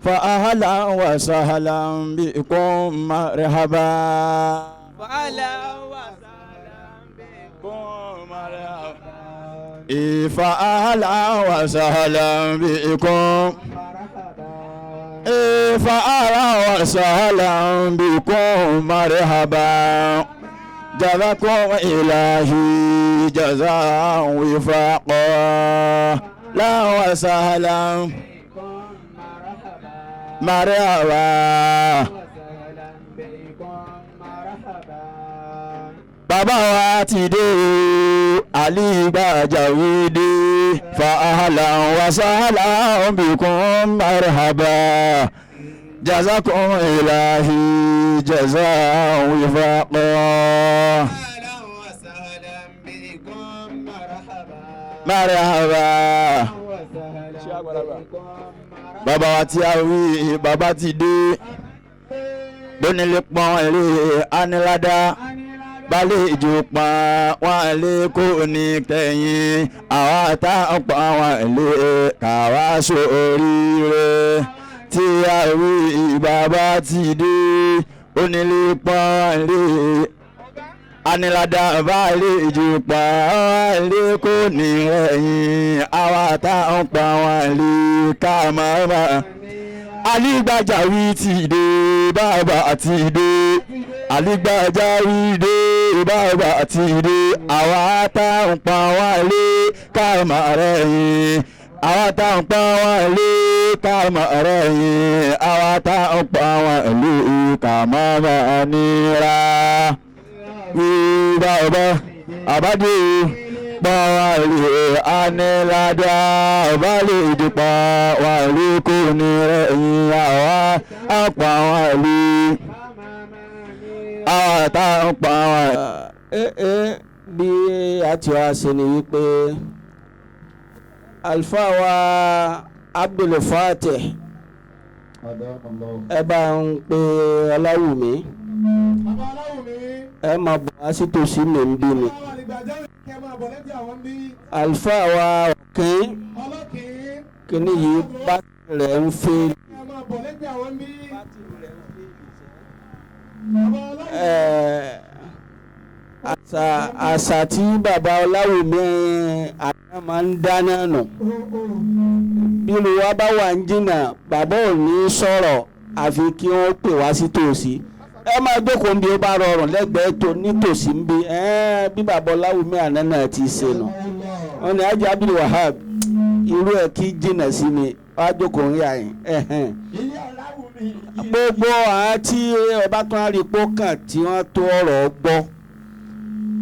فأهلا وسهلا بكم مرحبا فأهلا وسهلا بكم مرحبا فأهلا وسهلا بكم فأهلا وسهلا بكم مرحبا جزاكم إلهي جزاء وفاقا لا وسهلا مرحبا وسهلا بكم مرحبا Bàbá wa ti dé o, Ali Gbàjàwé dé. فأهلا وسهلا بكم مرحبا جزاكم إلهي جزاء وفاقا. أهلا وسهلا بكم مرحبا. مرحبا. وسهلا بكم مرحبا. Bàbá wa tí a wí, bàbá ti dé. Bónílé pọ́n ilé anilada, balẹ̀ ìjò pọ́n wọn lé kó ní tẹ̀yìn, àwa tá ń pọ́n wọn lé káwa sóríire. Tí a wí, bàbá ti dé. Onílé pọ́n lé anilada, balẹ̀ ìjò pọ́n wọn lé kó ní ẹ̀yìn, àwa tá ń pọ́n wọn lé ká máa máa. Alígbàjáwí ti dé, bàbá ti dé. Alígbàjáwí dé, bàbá ti dé. Àwa tá ń pa wá lé ká máa rẹ̀yìn, àwa tá ń pa wá lé ká máa rẹ̀yìn, àwa tá ń pa wá lé ká máa máa nira. Wí bàbá àbádé pa wá lé anilada, balẹ̀ ìdìpọ̀ wà lé kò ní rẹ̀yìn, àwa àpà wá lé, àwa tá ń pa wá. Bí a ti wá ṣe ni wípé alfa wa Abdul Fatih, ẹ bá ń pe Ọláwùmí. Bàbá Aláwùmí. Ẹ máa bọ̀ wá sí tòsí mi ń bí mi. Bàbá Àlìgbàjáwé, kẹ́ máa bọ̀ lẹ́gbẹ̀ẹ́ àwọn bí. Alfa wa ọ̀kín. Ọlọ́kìn. Kíní yìí bá rẹ̀ ń fẹ́. Kẹ́ máa bọ̀ lẹ́gbẹ̀ẹ́ àwọn bí. Bàbá Aláwùmí. Àṣà tí bàbá Ọláwùmí àná máa ń dáná nù. Bí wa bá wà ń jìnnà, bàbá ò ní sọ̀rọ̀ àfi kí wọ́n pè wá sí tòsí. Ẹ máa jókòó bí ó bá rọrùn lẹ́gbẹ̀ẹ́ tó nítòsí ń bí bí bàbá Ọláwùmí àná náà ti ṣe nù. Wọ́n ní Ajá Abdul Wahab, irú ẹ̀ kí jìnnà sí mi, wá jókòó ń yà yín ẹ̀hẹ́n. Gbogbo àwọn tí ọba tó ń rí ipò kàn tí wọ́n tó ọ̀rọ̀ gbọ́,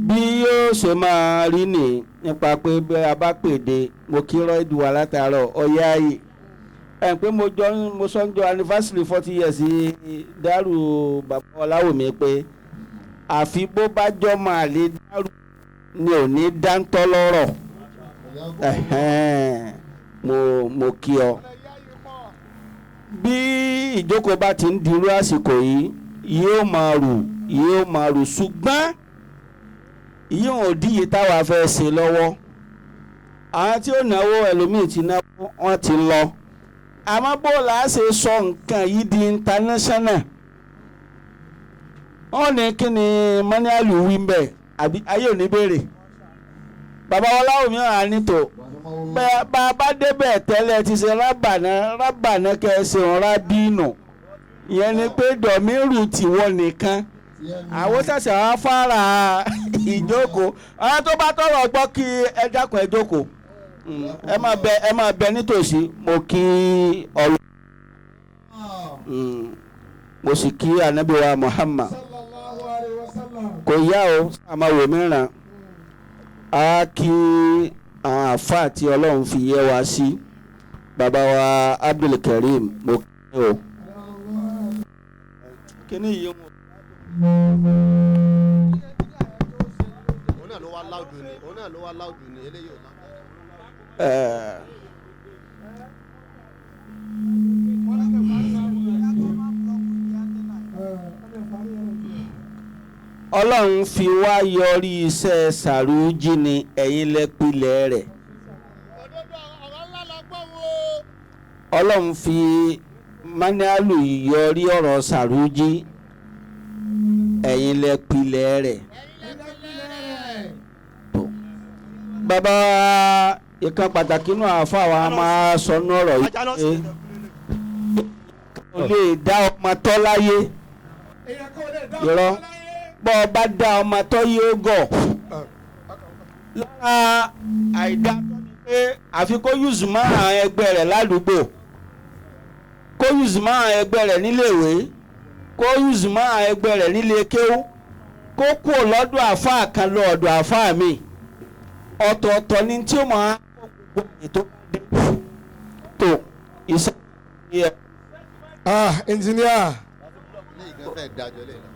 bí yóò ṣe máa rí nì nípa pé bí a bá pèdè. Mo kí rọ́ìdù wà látàárọ̀ ọ̀yá yìí ẹ̀ pé mo jọ mo sọ ń jọ anniversary 40 years dárú bàbá Ọláwùmí pé àfi bó bá jọ máa lè dárú ni ò ní dáńtọ́ lọ́rọ̀. Ẹ̀hẹ́n, mo kí ọ. Bí ìjókòó bá ti ń dirú àsìkò yìí, yóò máa rù, yóò máa rù, ṣùgbọ́n yóò ò díye táwa fẹ́ ṣe lọ́wọ́. Àwọn tí ó náwó, ẹlòmíì ti náwó, wọ́n ti lọ. Àmọ́ bó la ṣe sọ nǹkan yìí di international, wọ́n ní kí ni mọ́níàlù wí ń bẹ̀, àbí ayé ò ní béèrè. Bàbá wọn láwùmí ọ̀hún ànító bẹ́ẹ̀ bá a bá débẹ̀ tẹ́lẹ̀ ti ṣe rábànà rábànà kẹ́ ẹ ṣe òun rábìnù, ìyẹn ni pé dọ̀míìrù tìwọ nìkan, àwọn ṣẹ̀ṣẹ̀ wá fara ìjókòó. Àwọn tó bá tọrọ gbọ́, kí ẹ dákun, ẹ jókòó. Ẹ máa bẹ, ẹ máa bẹ nítòsí. Mo kí ọlọ́, mo sì kí anabi wa Muhammad. Sallallahu alayhi wa sallam. Kò yá o, àmọ́ wò mìíràn á kí àwọn àfáà tí Ọlọ́run fi yẹ wá sí. Bàbá wa Abdulkareem, mo kí o. Kíní yìí mo. Òun náà ló wá láùdù ni, òun náà ló wá láùdù ni, eléyìí ò láùdù. Ọlọ́run fi wá yọrí iṣẹ́ sàrújì ni ẹ̀yin lẹ́pìlẹ̀ rẹ̀. Òdodo ọ̀rọ̀ ńlá la gbọ́ wo. Ọlọ́run fi Manialu yọrí ọ̀rọ̀ Sàrújí ẹ̀yin lẹ pilẹ̀ rẹ̀. Bàbá ìkan pàtàkì inú àáfà wa máa sọ ní ọ̀rọ̀ yìí pé kò lè dá ọmọ tọ́ láyé irọ́ bọ́ ọ bá dá ọmọ tọ́ yóò gọ̀ lára àìdá tó ni pé àfi kó yùzù mọ́ àwọn ẹgbẹ́ rẹ̀ ládùúgbò, kó yùzù mọ́ àwọn ẹgbẹ́ rẹ̀ níléèwé, kó yùzù mọ́ àwọn ẹgbẹ́ rẹ̀ nílé kéwú, kó kúrò lọ́dọ̀ àáfàá kan lọ ọ̀dọ̀ àáfàá mi. Ọ̀tọ̀ọ̀tọ̀ ni tí ó máa kó gbogbo ètò tó iṣẹ́ yẹ. Ah, engineer. Eléyìí gan fẹ́ dájọ́ lé lọ.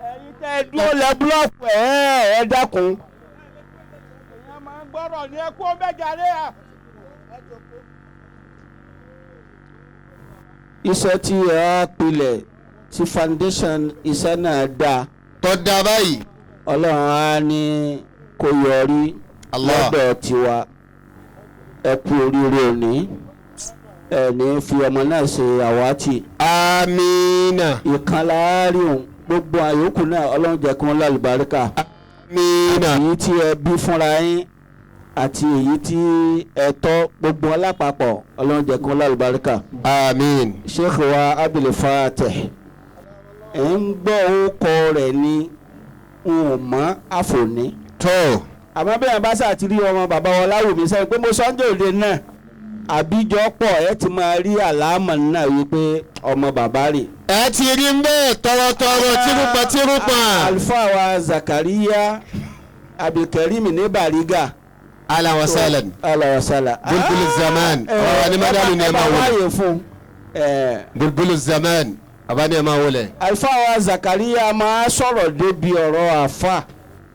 Ẹ̀yin tẹ́ ẹ dúró lẹ búlọ́ọ̀kù ẹ̀ ẹ dákun. Èèyàn máa ń gbọ́rọ̀ ní ẹkú ọbẹ̀jáde à. Iṣẹ́ tí ẹ á pilẹ̀ tí foundation iṣẹ́ náà dáa, Tó dá báyìí. Ọlọ́run á ní kó yọrí Allah. lọ́dọ̀ tiwa. Ẹ kú oríire òní, ẹ ní fi ọmọ náà ṣe àwátì. Amina. Ìkan láàárín òun gbogbo àyókù náà Ọlọ́run jẹ́ kí wọ́n lálùbáríkà. Amina. Èyí tí ẹ bí fúnra yín àti èyí tí ẹ tọ́ gbogbo wọn lápapọ̀ Ọlọ́run jẹ́ kí wọ́n lálùbáríkà. Amin. Sheikh wa Abdul Fateh ẹ̀ ń gbọ́ orúkọ rẹ̀ ni n ò mọ̀ àfòní. Tó. Àmọ́ bí ẹ̀ bá sà ti rí ọmọ bàbá wọn láwùmí sẹ́yìn pé mo sọ́njẹ́ òde náà àbíjọ pọ̀ ẹ ti máa rí àlámọ̀ náà wípé ọmọ bàbá rè. Ẹ ti rí ń bẹ́ẹ̀ tọrọtọrọ tírúpa tírúpa. Àlùfáà wa Zakariya Abdulkarim ní Bariga. Ahlan wa sahlan. Ahlan wa sahlan. Bulbulu zaman. Ọ̀rọ̀ ni Madalu ni ẹ máa wọlé. Wáyé fún. Bulbulu zaman. Àbá ni ẹ máa wọlé. Àlùfáà wa Zakariya máa sọ̀rọ̀ débi ọ̀rọ̀ àfà.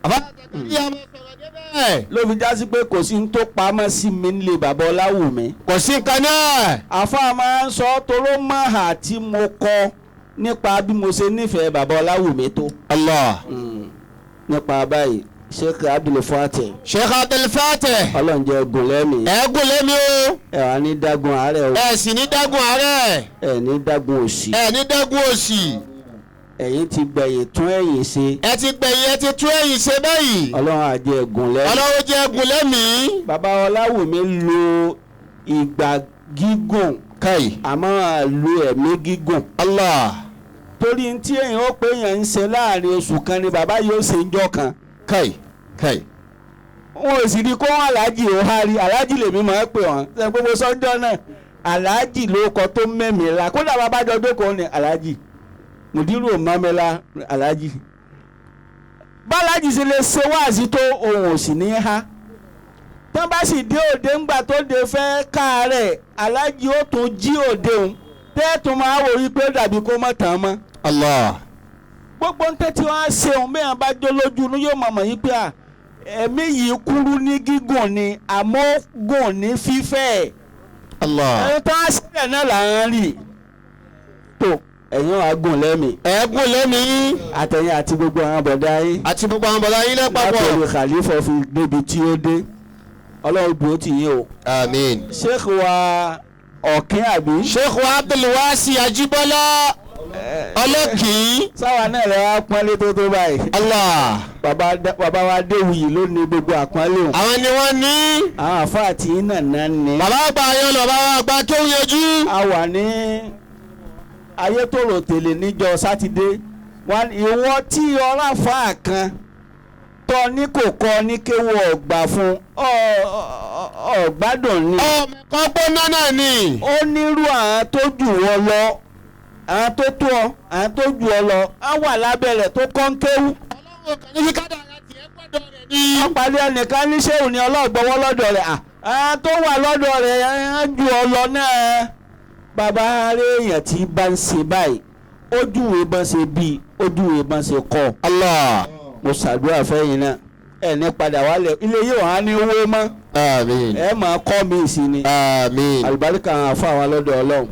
Àbá Zakariya máa sọ̀rọ̀ débẹ̀. Ló fi jásí pé kò sí ní tó pamọ́ sí mi nílé bàbá Ọláwùmí. Kò sí nǹkan náà. Àfà máa ń sọ toró mọ́hà tí mo kọ nípa bí mo ṣe nífẹ̀ẹ́ bàbá Ọláwùmí tó. Allah. Nípa báyìí Sheikh Abdul Fateh. Sheikh Abdul Fateh. Ọlọ́run jẹ́ gùn lẹ́mìí. Ẹ gùn lẹ́mìí o. Ẹ wà ní dágun àárẹ̀ o. Ẹ sì ní dágun àárẹ̀. Ẹ ní dágun òṣì. Ẹ ní dágun òṣì. Ẹ̀yin ti gbẹ̀yìn tún ẹ̀yìn ṣe. Ẹ ti gbẹ̀yìn ẹ ti tún ẹ̀yìn ṣe báyìí. Ọlọ́run á jẹ́ gùn lẹ́mìí. Ọlọ́run jẹ́ gùn lẹ́mìí. Bàbá Ọláwùmí lo ìgbà gígùn. Káyì. Àmọ́ lo ẹ̀mí gígùn. Allah. Torí tí èèyàn ó pé èèyàn ń ṣe láàrin oṣù kan ni bàbá yóò ṣe ń jọ kan. Káyì. Káyì. Wọn ò sì rí kó wọn aláàjì ò hárí aláàjì lèmi máa ń pè wọn ṣe gbogbo sọ́jọ́ náà aláàjì ló kọ tó mẹ́mìí la kódà bàbá jọ jókòó ni aláàjì mùdírù ò mọ́ mi la aláàjì bálájì sì lè ṣe wáàsí tó òun ò sì ní há tán bá sì dé òde ńgbà tó de fẹ́ káàárẹ̀ aláàjì ó tún jí òde òun tẹ́ẹ̀tún máa wò wípé ó dàbí kó mọ̀ tán mọ́. Allah. Gbogbo ń tẹ́tí wọn á ṣe òun bẹ́ẹ̀ bá jó lójú inú yóò mọ̀mọ́ yín pé à ẹ̀mí yìí kúrú ní gígùn ni àmọ́ gùn ní fífẹ́. Allah. Ẹni tó á sílẹ̀ náà là ń rì tó ẹ̀yin wàá gùn lẹ́mìí. Ẹ gùn lẹ́mìí. Àtẹ̀yìn àti gbogbo àwọn bọ̀dá yín. Àti gbogbo àwọn bọ̀dá yín lápapọ̀. Látòrí Khalifa fi débi tí ó dé Ọlọ́run dúró tì yín o. Àmín. Sheikh wa Ọ̀kín àbí. Sheikh wa Abdul Wasi Ajibola Ọlọ́kì. Sáwa náà lè wá pọ́nlé tó tó báyìí. Allah. Bàbá wa Déwuyì ló ní gbogbo àpọ́nlé òun. Àwọn ni wọ́n ní. Àwọn àfáà tí yín náà ní. Bàbá àgbà ayọ̀ lọ bàbá àgbà kéwù yẹjú. A wà ní Ayétòrò tèlè níjọ́ Sátidé. Ìwọ tí ọlá fáà kan tọ́ ní kò kọ́ ní kéwù ọ̀gbà fún ọ̀gbádùn ni. Ọmọ ẹ̀kọ́ gbóná náà ni. Ó nírú àwọn tó jù wọ́ lọ àwọn tó tó ọ àwọn tó jù ọ lọ á wà lábẹ́ rẹ̀ tó kọ́ ń kéwú. Ọlọ́run kàn ní kí kádàrá tiẹ̀ gbọ́dọ̀ rẹ̀ ni. Wọ́n parí ẹnìkan ní sẹ́wù ni ọlọ́gbọ́wọ́ lọ́dọ̀ rẹ̀ àwọn tó wà lọ́dọ̀ rẹ̀ á ju ọ lọ náà. Bàbá rẹ̀ èèyàn tí bá ń ṣe báyìí ojúwe bá ń ṣe bí ojúwe bá ń ṣe kọ́. Allah. Mo ṣàdúrà fẹ́yìn náà ẹ̀ ní padà wálẹ̀ ilé yóò hàn ní owó mọ́. Àmín. Ẹ máa kọ́ mi sí ni. Àmín. Àlùbáríkà àwọn àfa wa lọ́dọ̀ Ọlọ́run.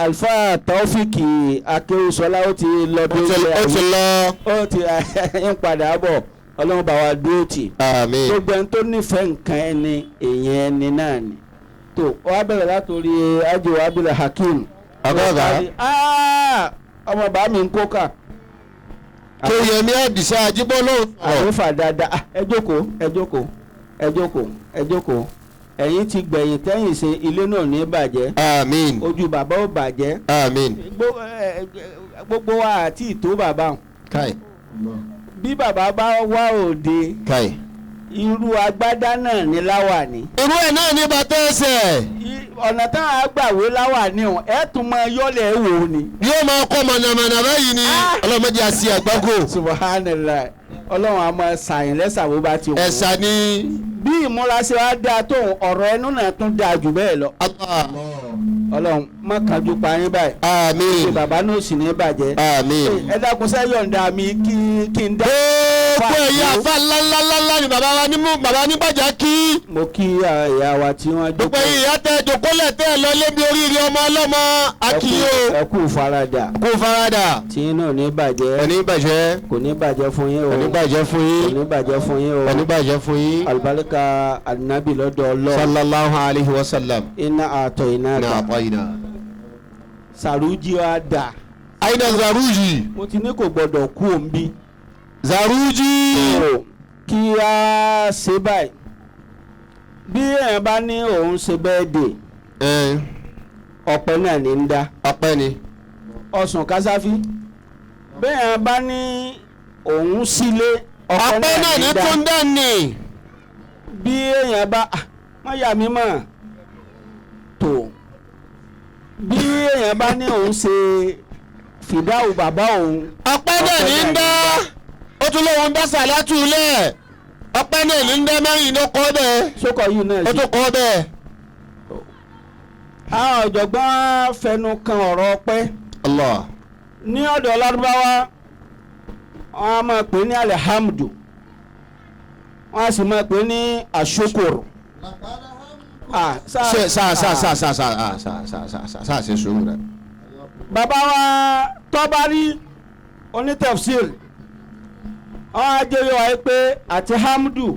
Alfa Taofiki Akéwùsọlá ó ti lọ bí Ó ti lọ. ó ti ń padà bọ̀ Ọlọ́run bá wa dúró tì. Àmín. Gbogbo ẹni tó nífẹ̀ẹ́ nǹkan ẹni èèyàn ẹni náà ni. Tó wàá bẹ̀rẹ̀ látòrí ajiwa Abdul Hakeem. Ọgọ́gà. Ọmọ bàá mi ń kókà. Tó Yẹmí Àdìsá Ajíbọ́lá sọ̀rọ̀. Àlefa dáadáa. Ẹ jókòó, ẹ jókòó, ẹ jókòó, ẹ jókòó. Ẹ̀yin ti gbẹ̀yìn tẹ́yìn ṣe, ilé náà ní bàjẹ́. Àmín. Ojú bàbá ò bàjẹ́. Àmín. Gbogbo wa àti ìtó bàbá hàn. Káì. Bí bàbá bá wá òde, Káì. irú agbádá náà ní láwàní. Irú ẹ̀ náà ní bàtà ẹsẹ̀. Ọ̀nà táwọn agbàwé láwàní ọ̀hún ẹ̀ tún máa yọ́lẹ̀ wò ni. Yóò máa kọ́ mọ̀nàmọ̀nà báyìí ni. Ọlọ́mọdé àti àgbákò. Subhanallah, Ọlọ́run a máa ṣàyìn lẹ́sà bó bá ti wù. Ẹ̀sà ni. Bí ìmúra ṣe wá dáa tóun, ọ̀rọ̀ ẹnu náà tún dáa jù bẹ́ẹ̀ lọ. Allah. Ọlọ́run má kánjú pa yín báyìí. Àmín. Ṣé bàbá náà sì ní bàjẹ́? Àmín. Ẹ dákun, sẹ́ yọ̀ǹda mi kí n dá. Gbogbo ẹ̀yin àfa ńláńláńlá ni bàbá wa ní mú bàbá ní bàjá kí. Mo kí ìyá wa tí wọ́n Gbogbo ẹ̀yin ìyá tẹ jòkólẹ̀ tẹ́ ẹ lọ lébi oríire ọmọ ọlọ́mọ akíyó. Ẹ kú faradà. Kó farada. Tí yín náà ní bàjẹ́. Kò ní bàjẹ́. Kò ní bàjẹ́ fún yín o. Kò ní bàjẹ́ fún Kò yín. ní bàjẹ́ fún yín o. Kò ní bàjẹ́ fún yín. Alibarika anabi lọ́dọ̀ Ọlọ́run. Sallallahu alayhi wa sallam. Iná àtọ̀ iná Ní ta. àpáyìnà. Sàrújì wa dà. Aina Zaruji. Mo ti ní kò gbọdọ̀ kú òǹbí. Zaruji. Kí a ṣe báyìí, bí èèyàn bá ní òun ṣe bẹ́ẹ̀ dè, ọ̀pẹ náà ní ń dá. Ọpẹ́ ni. Ọ̀sùn kásáfí, bẹ́ẹ̀ bá ní òun sílé, Ọpẹ́ náà ní ń dá. túndà ní. Bí èèyàn bá wọ́n yà mí mọ̀ tó, bí èèyàn bá ní òun ṣe fìdáwò bàbá òun, Ọpẹ́ náà ní ń dá. Ó tún lóun dá sàlátù lẹ̀. Ọpẹ́ náà ní ń dá mẹ́rin ló kọ́ bẹ́ẹ̀. Sókò yìí náà Ó sí. tún kọ́ bẹ́ẹ̀. Àwọn ọ̀jọ̀gbọ́n fẹnu kan ọ̀rọ̀ ọpẹ́. Allah. Ní ọ̀dọ̀ Lárúbáwá, wọ́n á máa pè ní alihamdu, wọ́n á sì máa pè ní ashukuru. Ṣe sáà sáà sáà sáà sáà sáà sáà sáà sáà sáà ṣe sùúrù rẹ. Bàbá wa Tọ́bárí onítẹ̀fsir, wọ́n á jẹ́ yọ wáyé pé àti hamdu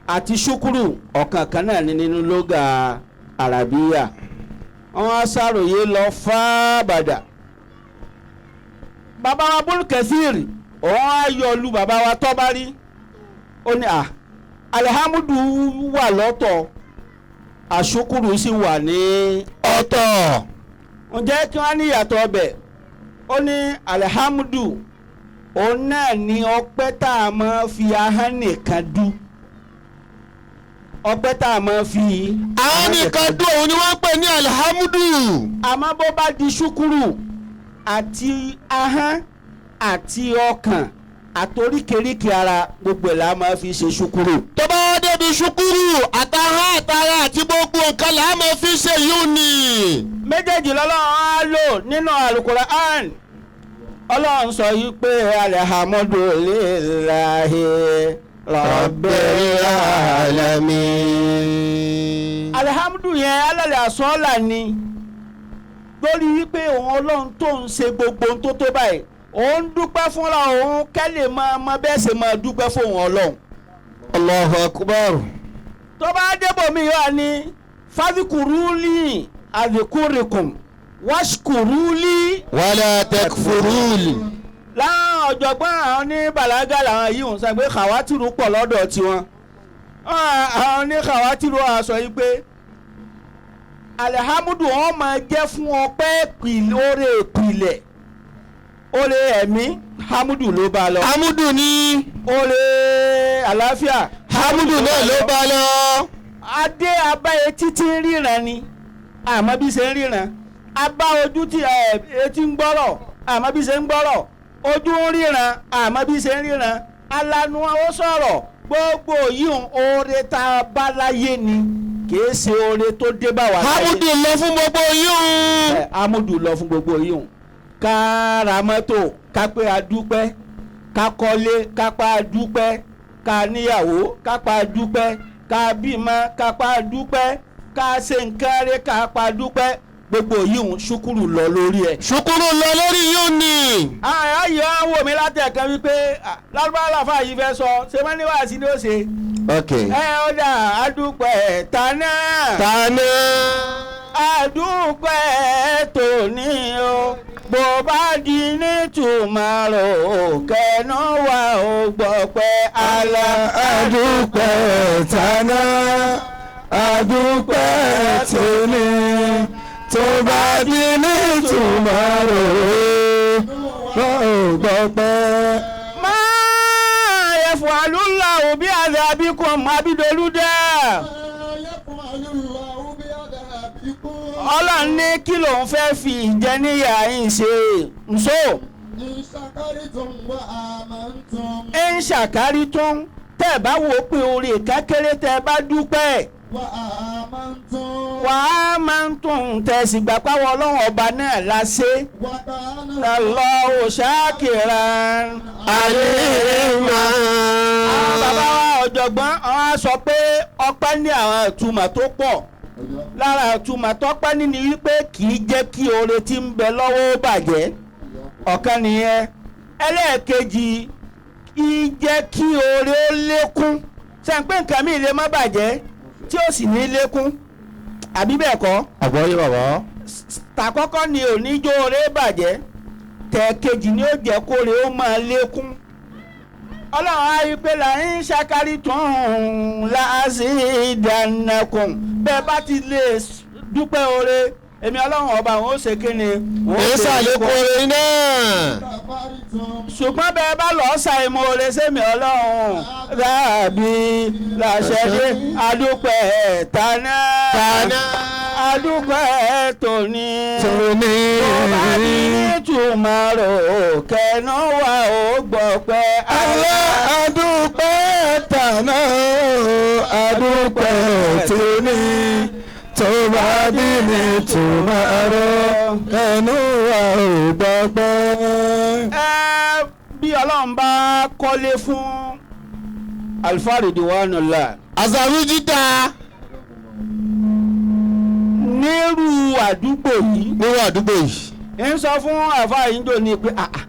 àti shukuru ọ̀kan kan náà ní nínú lóga àràbíyà. Wọ́n á ṣàròyé lọ fábàdà. Bàbá wa Bùn Kẹsìrì, òun á yọ lu bàbá wa Tọ́bárí, ó ní à alihamudu wà lọ́tọ̀, àṣukuru sì wà ní Ọ̀tọ̀. Ǹjẹ́ kí wọ́n ní ìyàtọ̀ ọbẹ̀? Ó ní alihamudu òun náà ní ọpẹ́ tá a máa fi ahọ́n nìkan dú, ọpẹ́ tá a máa fi Àwọn nìkan dún, òun ni wọ́n ń pè ní alihamudu. Àmọ́ bó bá di ṣúkúrù, àti ahọ́n àti ọkàn àtoríkèríkè ara, gbogbo ẹ̀ la máa fi ṣe ṣúkúrù. Tó bá wá débi ṣukúrù, àtàhán àtàrà àti gbogbo nǹkan là á máa fi ṣe yìí ni. Méjèèjì lọ́lọ́run á lò nínú Alukur'an. Ọlọ́run sọ yìí pé alhamdulillahi rabbil alamin. Alihamudu yẹn alẹ́ àsọ́ọ́là ni lórí wípé òun Ọlọ́run tó ń ṣe gbogbo ohun tó tó báyìí, òun dúpẹ́ fúnra òun kẹ́lẹ̀ máa mọ bẹ́ẹ̀ ṣe máa dúpẹ́ fóun Ọlọ́run. Allahu akbar. Tó bá débò mi yóò ní fadhikuruli adhikurikum washkuruli Wala takfuruli. Láwọn ọ̀jọ̀gbọ́n àwọn ní bàlágà làwọn yìí ń sọ pé kàwátìrú pọ̀ lọ́dọ̀ tiwọn. Àwọn ní kàwátìrú á sọ yìí pé alihamudu wọn máa jẹ́ fún ọpẹ́ oore ìpìlẹ̀, oore ẹ̀mí, hamudu ló bá lọ. Hamudu ni. Oore àlàáfíà, Hamudu náà ló bá lọ. Adé abá etí tí ń ríran ni, àmọ́ bí ṣe ń ríran. Abá ojú tí etí ń gbọ́rọ̀, àmọ́ bí ṣe ń gbọ́rọ̀. Ojú ń ríran, àmọ́ bí ṣe ń ríran. Alanu ó sọ̀rọ̀. Gbogbo yìí ń oore tá a bá láyé ni, kìí ṣe oore tó dé bá wa láyé. Hamudu lọ fún gbogbo yìí. Ẹ, hamudu lọ fún gbogbo yìí ń ká ra mọ́tò ká pé a dúpẹ́, ká kọ́lé ká pa a dúpẹ́, ká níyàwó ká pa a dúpẹ́, ká bímọ ká pa a dúpẹ́, ká ṣe nǹkan rẹ̀ ká pa a dúpẹ́. Gbogbo yìí ń ṣúkúrù lọ lórí ẹ̀. Ṣukuru lọ lórí yìí ni. Ayé wa ń wò mí látẹ̀kan wípé lárúbáwá làfà yìí fẹ́ sọ ṣé wọ́n ní wàásù ni ó ṣe. Ok. Ẹ ó dà, àdúpẹ́ tànà. Tàná. Àdúpẹ́ tòní o bó bá di ní tùmọ̀rò kẹnu wa ò gbọ́ pé àlà. Adúpẹ́ tàná, adúpẹ́ tòní, tó bá di ní tùmọ̀rò wọ́n ò gbọ́ pẹ́. Máa yẹ fún alúlà òbí àti àbíkún abídolú dẹ́. Ọlọ́run ní kí lòun fẹ́ fi ìjẹníyà yín ṣe nso. Ń ṣàkárí tún tẹ́ ẹ bá wò ó pé orí kékeré tẹ́ ẹ bá dúpẹ́. Wà á máa ń tún tẹ̀sí gbà páwọn ọlọ́run ọba náà la ṣe. Lọ ṣáàkìrà. Àlèmá. Àwọn bàbá wa ọ̀jọ̀gbọ́n àwọn á sọ pé ọpẹ́ ní àwọn ìtumọ̀ tó pọ̀. Lára ìtumọ̀ tọ́pẹ́ ní ni wípé kì í jẹ́ kí oore tí ń bẹ lọ́wọ́ ó bàjẹ́. Ọ̀kan nìyẹn. Ẹlẹ́ẹ̀kejì, kì í jẹ́ kí oore ó lékún. Ṣé n pé nǹkan mi lè má bàjẹ́ tí ó sì ní lékún? Àbí bẹ́ẹ̀ kọ́? Àbọ̀yé bàbá. Tàkọ́kọ́ ni oníjó oore bàjẹ́, tẹ̀kejì ni ó jẹ́ kóore ó máa lékún. Ọlọ́run á rí i pé là ń ṣàkárí tún láàzí ìdánakùn. Bẹ́ẹ̀ bá ti lè dúpẹ́ oore, èmi ọlọ́run ọba òun ó ṣe kí ni? Òun ó Èyí ṣe sàlékún orin náà. Ṣùgbọ́n bẹ́ẹ̀ bá lọ́ọ́ ṣàìmọ̀ oore sẹ́mi ọlọ́run rábì làṣẹ́dé adúpẹ́ tàná Tàná. adúpẹ́ tòní. Tòní. Tó bá ní tùmọ̀rò kẹnu wa ò gbọ́ pé Alá adúpẹ́ tàná adúpẹ́ tòní, tó bá bí ní tùmọ̀rò ẹnu wa ò gbọ́ pẹ́. Ẹ bí ọlọ́run bá kọ́lé fún Alfa Ridwanullah Àzàrú jíta. nírú àdúgbò yìí. Nírú àdúgbò yìí. Ń sọ fún àfa yìí ń dò ní pé àà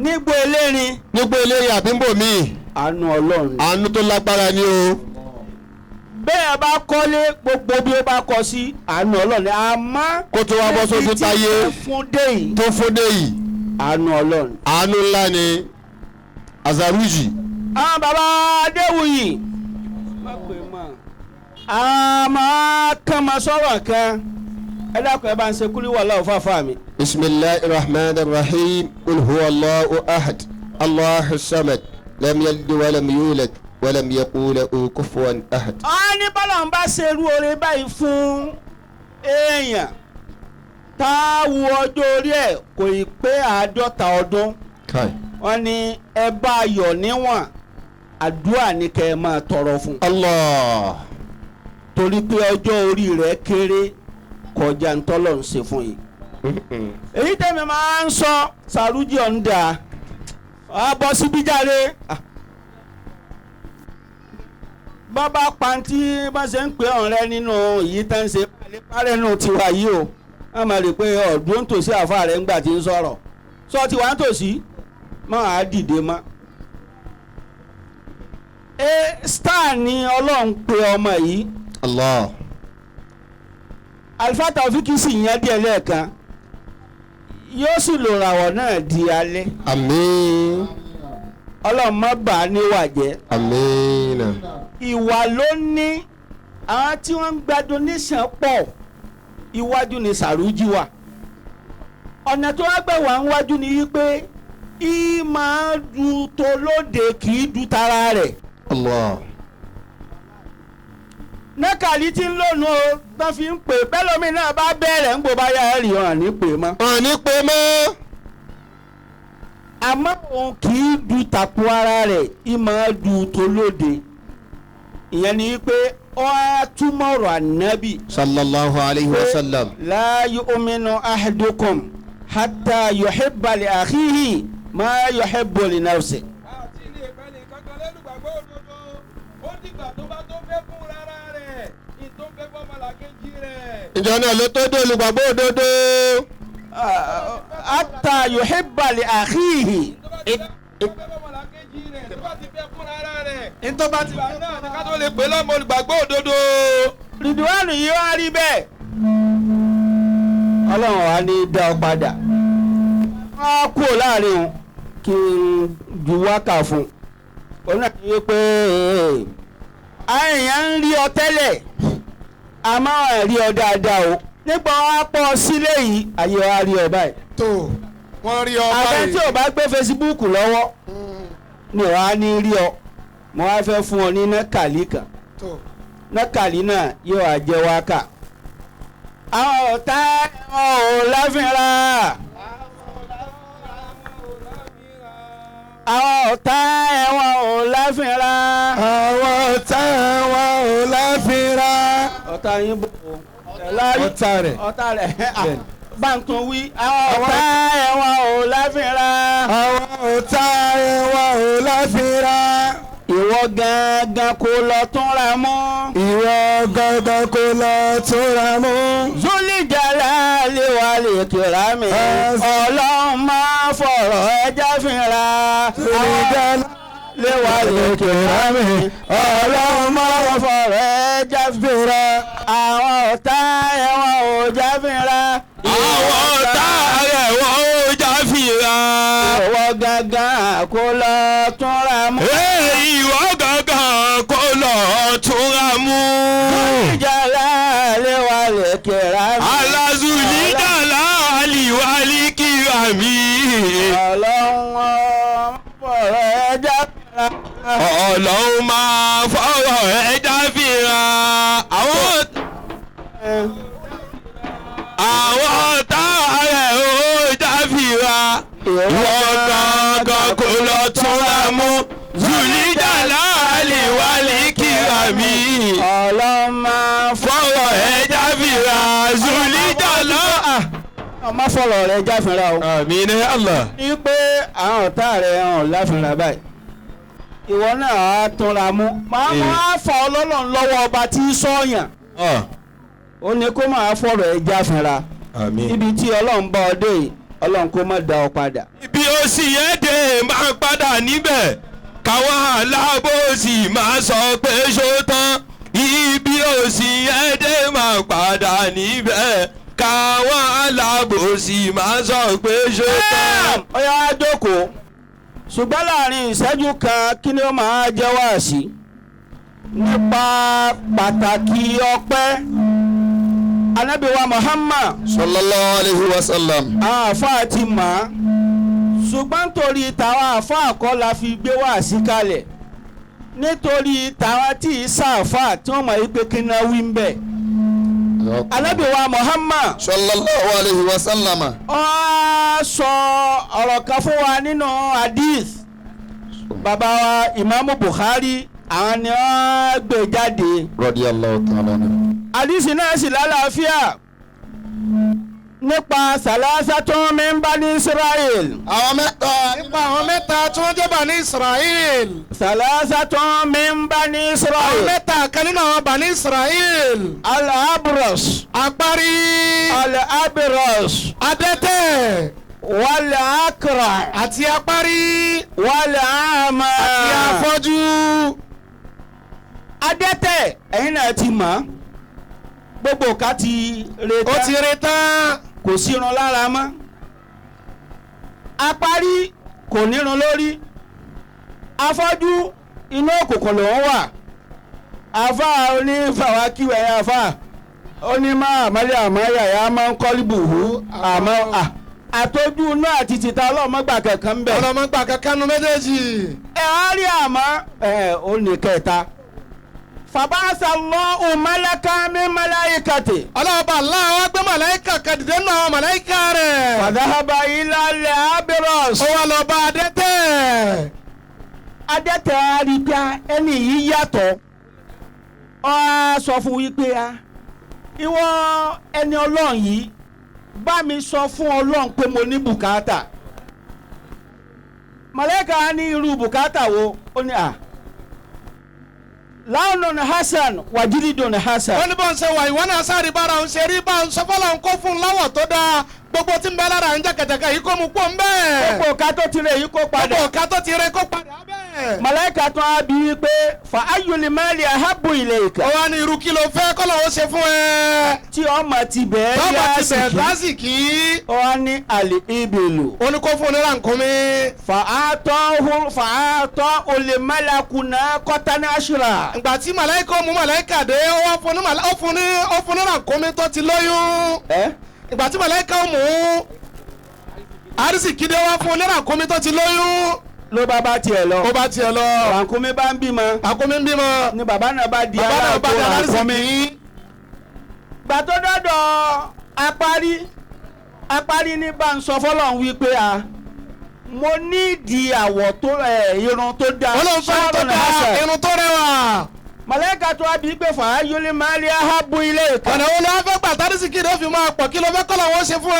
nígbò elérin. Nígbó eléyìí àbí ń bò míì. Àánú ọlọ́run. Àánú tó lágbára ni o. Bẹ́ẹ̀ bá kọ́lé gbogbo bí ó bá kọ sí àánú ọlọ́run àmọ́. Kó tó wá bọ́ sójú táyé. Níbi tí fún dé yìí. Tó fún dé yìí. Àánú ọlọ́run. Àánú ńlá ni Àzàrújì. Àwọn bàbá Adéwuyì. Àmọ́ kàn máa sọ̀rọ̀ kan ẹ dákun ẹ bá ń ṣe kúlí wà láwùjọ fáfá mi. Bisimilahi rahman rahim qul huwa Allahu ahad Allahu samad lam yalid walam yulad walam yakun lahu kufuwan ahad. A ní bọ́lá ń bá ṣerú oore báyìí fún èèyàn tá a wo ọjọ́ orí ẹ̀ kò ì pé 50 ọdún. Kai. Wọ́n ní ẹ bá yọ̀ níwọ̀n àdúrà ní kẹ́ ẹ máa tọrọ fún. Allah. Torí pé ọjọ́ orí rẹ̀ kéré kọjá ntọ́lọ̀ ń ṣe fún yìí. Èyí tẹ́mi máa ń sọ Sàrújì ọ̀ǹda á bọ́ síbí jáde. Bàbá pàǹtí bá ṣe ń pè ọ̀rẹ́ nínú èyí tá ń ṣe parẹ́ nù tiwa yìí o. Wọ́n máa rí i pé ọ̀dún ń tòsí àfa rẹ̀ ńgbà tí ń sọ̀rọ̀. Sọ tiwa ń tòsí máa dìde mọ́. Star ni Ọlọ́run pe ọmọ yìí. Allah. Alfa Taofiki sì yẹn díẹ̀ lẹ́ẹ̀kan yóò sì lò ràwọ̀ náà di alẹ́. Àmín. Ọlọ́run má bà á níwà jẹ́. Àmín. Ìwà ló ní àwọn tí wọ́n ń gba donation pọ̀ iwájú ni Sàrújì wà. Ọ̀nà tó wá gbẹ̀ wá níwájú ni wípé í máa du tolóde kì í du tara rẹ̀. Allah. Nákàlí tí ń lónìí o tán fi ń pè bẹ́ẹ̀ lómi náà bá bẹ̀rẹ̀ ń gbò bá yá ẹ̀rì hàn ní pè mọ́. Hàn ní pè mọ́. Àmọ́ òun kì í du tàpó ara rẹ̀ í máa du tolóde. Ìyẹn ni pé ó á túmọ̀ ọ̀rọ̀ ànábì. Sallallahu alayhi wa sallam. La yu'minu ahadukum hatta yuhibba li akhihi ma yuhibbu li nafsihi. Àti ilé ìpẹ́lẹ̀ kankan lẹ́lùgbàgbọ́ òdodo ó dìgbà tó bá tó fẹ́ fún rárá rẹ̀ ní tó fẹ́ fọ́mọlàkejì rẹ̀. Ìjọ náà ló tó dé olùgbàgbọ́ òdodo. Hatta yuhibba li akhihi. Tó bá ti fẹ́ fọ́mọlàkejì rẹ̀ tó bá ti fẹ́ fún rárá rẹ̀. Ntọ́ bá ti Ìgbà náà ni ká tó lè pè lọ́mọ olùgbàgbọ́ òdodo. Rí Rìdíwánù yìí wá rí bẹ́ẹ̀. Ọlọ́run wa ní dá ọ padà. Wọ́n á kúrò láàrin òun kí n ju wákà fún un. Òun náà ti wí pé àwọn èèyàn ń rí ọ tẹ́lẹ̀ àmọ́ ẹ̀ rí ọ dáadáa o. Nígbà wọn á pọ̀ sílé yìí ayé wa rí ọ báyìí. Tó wọ́n rí ọ Àbẹ tí báyìí. ò bá gbé Facebook lọ́wọ́ ni wàá ní rí ọ. Mo wá fẹ́ fún ọ ní nákàlí kan. Tó Nákàlí náà yóò wá jẹ́ wákà. Àwọn ọ̀tá wọn ò láfínra. Àwọn ọ̀tá ẹ̀wọ̀n ò láfínra. Àwọn ọ̀tá wa ò láfira. Ọ̀tá yín bò ó. Ọ̀tá rẹ̀. Ọ̀tá rẹ̀ bá ń tún wí. Àwọn ọ̀tá ẹ̀wọ̀n ò láfínra. Àwọn ọ̀tá wa ò láfira. Ìwọ gangan kò lọ túnra mọ́. Ìwọ gangan kò lọ túnra mú. Zuli jalali wal ikrami. Ọlọ́run máa fọ̀rọ̀ ẹja fínra. Zuli Jalali wal ikrami. Ọlọ́run máa fọ̀rọ̀ ẹja fínra. Àwọn ọ̀tá ẹ̀wọ̀n ò já fínra. Àwọn ọ̀tá rẹ̀ wọ́n ó já fìrà. Ìwọ gangan kò lọ túnra mú. Ìwọ gangan kò lọ túnra mú. Zuli jalali wal ikrami. Alazuli jalali wal ikrami. Ọlọ́run fọ̀rọ̀ ẹja fínra. Ọlọ́run máa fọwọ́ ẹja fìrà. Àwọn ọ̀tá rẹ̀ ó já fìrà. Ìwọ gangan kò lọ túnra mú. Zuli jalali wal ikrami. Ọlọ́run máa Fọwọ́ ẹja fìrà. Zuli jalali. ọmọ fọlọ rẹ jáfinra o. Àmín ya Allah. Ní pé àwọn ọ̀tá rẹ̀ hàn láfinra báyìí ìwọ náà á túnra mú. Màá máa fà ọlọ́run lọ́wọ́ ọba tí í sọ̀yàn. Ó ní kó máa fọ̀rọ̀ ẹ jáfinra. Àmín. Ibi tí Ọlọ́run bá ọ dé yìí, Ọlọ́run kó má dá ọ padà. Ibi ó sì yẹ dé máa padà níbẹ̀ káwọn alábòsí máa sọ pé ṣó tán. Ibi ó sì yẹ dé máa padà níbẹ̀ káwọn alábòsí máa sọ pé ṣó tán. Ó yá wá jókòó. Ṣùgbọ́n láàrin ìṣẹ́jú kan kí ni ó máa jẹ́ wáàsí nípa pàtàkì ọpẹ́. Ànábì wa Muhammad Sallallahu alayhi wa sallam. Àwọn àfáà ti mọ̀ ọ́n ṣùgbọ́n nítorí tàwọn àfáà kọ́ la fi gbé wáàsí kalẹ̀ nítorí tàwọn tí ì sàfáà tí wọ́n mọ̀ wípé kí náà wí ń bẹ̀. Ànábì wa Muhammad Sallallahu alayhi wa sallam. ó sọ ọ̀rọ̀ kan fún wa nínú hadith bàbá wa Ìmáàmù Bukhari àwọn ni wọ́n gbé jáde. Radiyallahu ta'ala anhu. Hadith náà sì lálàáfíà nípa sàlásà tó ń bá ní Israel. Àwọn mẹ́ta. Nípa àwọn mẹ́ta tí wọ́n jẹ́ Bani Israel. Sàlásà tó ń bá ní Àwọn Israel. mẹ́ta kan nínú àwọn Bani Israel. Al-Abras. Apárí. Al-Abras. Adẹ́tẹ̀. Wal-Akra. Àti apárí. Wal-Ama. Àti afọ́jú. Adẹ́tẹ̀ ẹ̀yin náà ti mọ̀ gbogbo ká ti re Ó ti tán re tán. kò sírun lára mọ́. Apárí kò nírun lórí. Afọ́jú inú òkùnkùn lòún wà. Àfa onífàwákìwẹ̀ yẹn àfa onímọ̀ àmọ́lé àmọ́ yàyà máa ń kọ́lí bùhú àmọ́ àtọ́jú inú àti tìta ọlọ́mọgbà kankan ń bẹ̀. Ọlọ́mọ gbà kankan nu méjèèjì. Ẹ á rí àmọ́ ẹ ò ní kẹta. Fàbáṣà lọ òmàlàkà mi màláìkàtì. Ọlọ́ọ̀bà aláwọ̀ gbé màláìkà kan dìde nínú àwọn màláìkà rẹ̀. Fàdáhàbà ilà abirọs. Ó wá lọ bá adẹ́tẹ̀. Adẹ́tẹ̀ á rí pé ẹni yìí yàtọ̀. Ó á sọ fún wípé a ìwọ ẹni Ọlọ́run yìí bá mi sọ fún Ọlọ́run pé mo ní bùkátà. Màláìkà á ní irú bùkátà wo? Ó ní à láwùnà hasan wàjídìdùn hasan. Wọ́n ní bọ́n ṣe wà ìwọ náà sáré bára òun ṣe rí bá ń sọ fọlọ́ ń kó fún un láwọ̀ tó dáa gbogbo tí ń bẹ lára ń jẹ́ kẹ̀tẹ̀kẹ̀ yìí kó mu kó ń bẹ́ẹ̀. Gbogbo ká tó tirẹ̀ yìí kó padà. Gbogbo ọ̀ka tó ti rẹ kó padà bẹ́ẹ̀. Màláíkà tún á bí wípé fa ayyul mali ahabbu ilayka. Ó wá ní irú kí ló fẹ́ kọ́lọ̀ ó ṣe fún ẹ. Tí ọmọ ti bẹ̀ẹ́ Tọ́mọ ti bẹ̀ẹ̀ lásìkí. lásìkí. Ó wá ní àlè ibilu. Ó ní kó fún un ní rànkúnmí. Fàátọ́ olè málakùnà kọ́tánì àṣírà. Ìgbà tí màláíkà mú màláíkà dé, ó wá fún ní ó fún ní rànkúnmí tó ti lóyún. Ẹ Ìgbà tí màláíkà mú àrísìkí dé, ó wá fún ní rànkúnmí tó ti lóyún. Ló bá tiẹ̀ lọ. Ó bá tiẹ̀ lọ. Rànkúnmí bá ń bímọ. Rànkúnmí ń bímọ. Ni bàbá náà bá di Bàbá náà bá di aláàbò rànkúnmí. alárísìkí. Gbà tó dọ́dọ̀ apárí, apárí ní bá ń sọ fọlọ́run wípé a mo nídìí àwọ̀ tó irun tó dáa. Ó lóun fẹ́ tó dáa, irun tó rẹwà. Màláíkà tó wá bí pé fàá yólé máa lé ahábù ilé ìka. Ọ̀nà wo ló wá fẹ́ gbà tárísìkí rẹ̀ ó fi máa pọ̀? Kí ló fẹ́ kọ́ làwọn ṣe fún ẹ?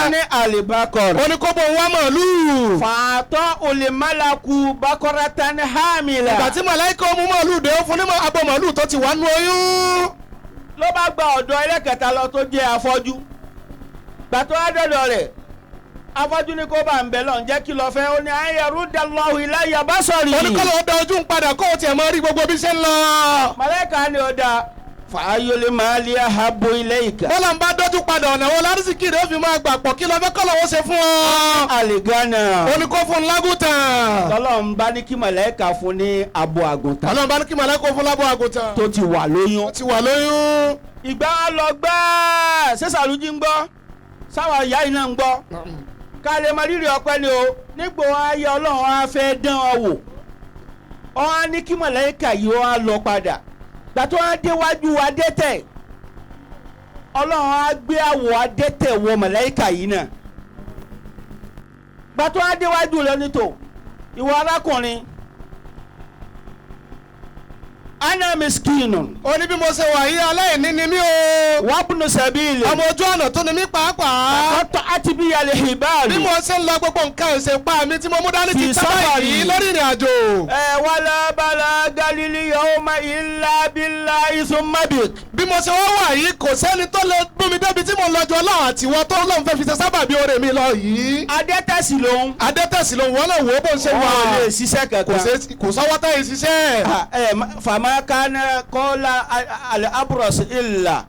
Ó ní àlìbákọ̀rọ̀. Ó ní kó bò ń wá màálùú. Fàtọ́ olè málaku bakọ́rátà ní hàmìlà. Ìgbà tí màláíkà mú màálùú dé, ó fún ní abo màálùú tó ti wà nú oyún. Ló bá gba ọ̀dọ̀ ẹlẹ́kẹta lọ tó jẹ́ afọ́jú. Gbà tó wá dọ̀dọ̀ rẹ̀, afọ́jú ní kó bá ń bẹ̀ lọ́n jẹ́ kí lọ fẹ́. Ó ní ayẹ̀rú dalọ́hùn iláyà bá sọ̀rì. Ó ní kọ́ lọ́ọ́ da ojú ń padà kó o tiẹ̀ mọ rí gbogbo bí ṣe ń lọ. Màláíkà ni ó da fàáyọlẹ̀ máa lé ahabo ilé ìka. Bọ́lá ń bá dọ́jú padà, ọ̀nà wo lárísìkí rẹ̀ ó fi máa gbà pọ̀? Kí ló fẹ́ kọ́ lọ́wọ́ ṣe fún ọ? Àlìgánà. Ó ní kó fún un lágùntàn. Tọ́lọ́run bá ní kí màláíkà fún ní abo àgùntàn. Ọlọ́run bá ní kí màláíkà fún lábo àgùntàn. Tó ti wà lóyún. Ó ti wà lóyún. Ìgbà wa lọ gbáà ṣé sàlùjí ń gbọ́, sáwọn ìyá yìí náà ń gbọ́, ká lè mọ rírì ọpẹ́ ni o. Nígbò ayé Ọlọ́run á fẹ́ dán ọ wò, ọ á ní kí màláíkà yìí ọ á lọ padà. Gbà tó á déwájú adẹ́tẹ̀, Ọlọ́run á gbé àwọ̀ adẹ́tẹ̀ wọ màláíkà yìí náà. Gbà tó á déwájú rẹ nítò, ìwọ arákùnrin, ana miskinun. Ó ní bí mo ṣe wà yìí, aláìní ni mí o. Wabnu sabili. Ọmọ ojú ọ̀nà tó ni mí pàápàá. Ọtọ àti bí yàlẹ̀ hibaru. Bí mo ṣe ń lọ, gbogbo nǹkan ìṣèpá mi tí mo mú dání ti Fi tábà sáfàrì. yìí lórí ìrìn àjò. Ẹ wàlá bala galili yawma illa billahi thumma bik. Bí mo ṣe wá wà yìí, kò sẹ́ni tó lè gbé mi débi tí mo lọ ju Ọlọ́run àtiwọ́ tó lóun fẹ́ fi ṣe sábàbí oore mi lọ yìí. Adẹ́tẹ̀sì lòun. Adẹ́tẹ̀sì lòun, wọ́n náà wò ó bó ń ṣe wà. Wọn ò lè ṣiṣẹ́ Kò kankan. ṣe, kò sọ́wọ́ táyé ṣiṣẹ́. Ah, ẹ fama kana kọ́lá alẹ́ abúrọ̀sì ìlà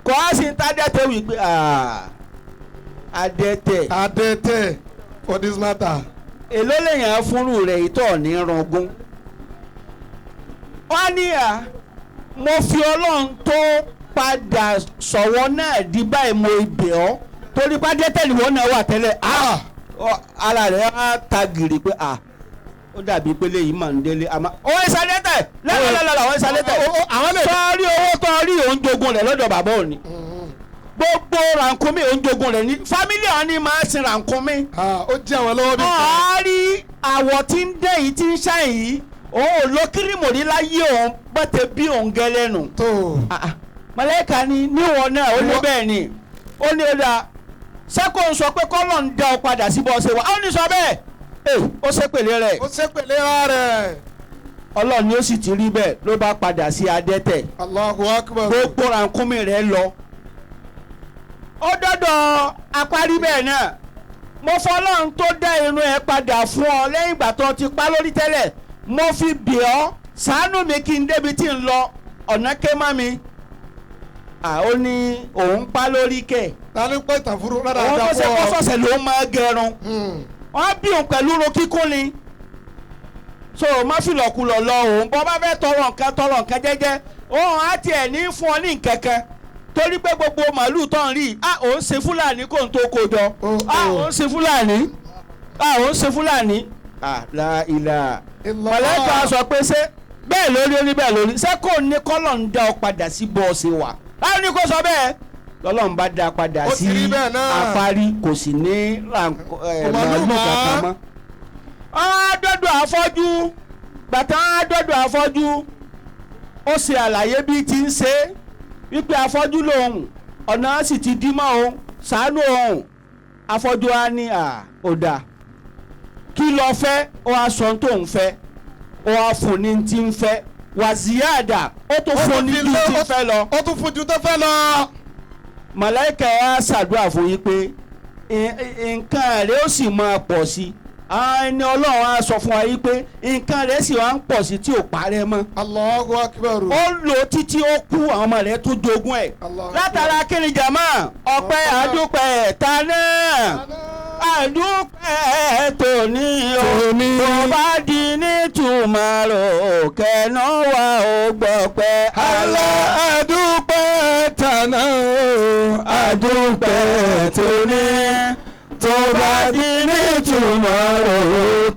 kọ́ á sì ń tá adẹ́tẹ̀ wí pé adẹ́tẹ̀. Adẹ́tẹ̀ for this matter. Èló lèèyàn fúnrú rẹ̀ ìtọ̀ ní rọgún. Wọ́n ní à mo fi Ọlọ́run tó padà sọ̀wọ́ náà di báyìí, mo ibẹ̀ ọ́ torí pé adẹ́tẹ̀ nìwọ náà wà tẹ́lẹ̀. Ara rẹ̀ á ta gìrì pé ó dàbí pé léyìí mà ń délé àmọ́ ó ń sadẹ́tẹ̀ lọ́lọ́lọ́lọ́, ó ń sadẹ́tẹ̀. Àwọn lè. Tọ́rí owó tọ́rí òun jogun rẹ̀ lọ́dọ̀ bàbá òní, gbogbo rànkúnmí òun jogun rẹ̀ ní fámílì àwọn ni máa sin rànkúnmí. Ó jẹ́ àwọn lọ́wọ́ bí. Ọ̀ọ́rí àwọ̀ tí ń dẹ́ yìí tí ń ṣàn yìí, òun ò lo kírímù rí láyé òun bọ́tẹ̀ bí òun gẹ́lẹ́ nù. Tó. Màláíkà ni níwọ̀n náà ó ní bẹ́ẹ̀ ni ó ní ó dáa sẹ́kọ̀ ń sọ pé kọ́lọ̀ ń dá ọ padà sí bọ́ọ̀sẹ̀ wa, ó ní sọ bẹ́ẹ̀ ó ṣépèlé rẹ̀. Ó ṣépèlé rẹ̀. Ọlọ́run ni ó sì ti rí bẹ́ẹ̀, ló bá padà sí adẹ́tẹ̀. Allahu akbar. Gbogbo rànkúnmí rẹ̀ lọ. Ó dọ́dọ̀ apárí bẹ́ẹ̀ náà, mo fọlọ́run tó dá irun ẹ padà fún ọ lẹ́yìn ìgbà tó ti pa lórí tẹ́lẹ̀, mo fi bì ọ́, ṣàánú mi kí n débi tí ń lọ, ọ̀nà ké má mi. Ó ní òun pa lórí kẹ̀. Ta ló pẹ́ ìtàn fúru rárá? Òun tó ṣe kọ́sọ̀ọ̀sẹ̀ ló máa gẹrun, wọ́n bí òun pẹ̀lú ro kíkún ni, so má fìlọ̀kulọ̀ lọ. Òun bọ́ bá fẹ́ tọrọ nǹkan, tọrọ nǹkan jẹ́jẹ́, òun á tiẹ̀ ní fún ọ ní nǹkan kan torí pé gbogbo màálù tó ń rí a òun ṣe Fúlàní kò ń tó kó jọ, a òun ṣe Fúlàní, a òun ṣe Fúlàní, a la ìlà. Màláíkà sọ pé ṣé bẹ́ẹ̀ lórí? Ó ní bẹ́ẹ̀ lórí. Ṣé kò ní kọ́lọ̀ ń dá ọ padà sí bọ́ọ̀sì wa láwọn ní kó sọ bẹ́ẹ̀, lọ́lọ́run bá dá padà Ó ti sí rí bẹ́ẹ̀ náà. afárí, kò sì ní màálù màálù mọ́. kankan mọ́. Àádọ́dọ̀ afọ́jú, bàtà àádọ́dọ̀ afọ́jú, ó ṣe àlàyé bí ti ń ṣe wípé afọ́jú lòun, ọ̀nà sì ti dí mọ́ òun, ṣàánú òun. Afọ́jú á ní à ò dà, kí lọ fẹ́? Ó wá sọ tó ń fẹ́, ó wá fún ní ti ń fẹ́ wàzíyàdà, ó tún fún ní ju ti ń fẹ́ lọ. Ó tún fún ju tó fẹ́ lọ. Màláìka wa ṣàdúrà fún yín pé nǹkan rẹ̀ ó sì máa pọ̀ sí i. Ẹni Ọlọ́run á sọ fún wa yìí pé nǹkan rẹ̀ sì wá ń pọ̀ sí tí ò parẹ́ mọ́. Allahu akbar. Ó lò títí ó kú, àwọn ọmọ rẹ̀ tó jogún ẹ̀. Látara kíni jàmá? Ọpẹ́ àdúpẹ́ tánà, àdúpẹ́ tòní o, tó bá di ní tùmọ̀rò kẹ́nu wa ò gbọ́ pẹ́. Àlọ́ àdúpẹ́ tànà o, àdúpẹ́ tòní, tó bá di ní tùmọ̀rò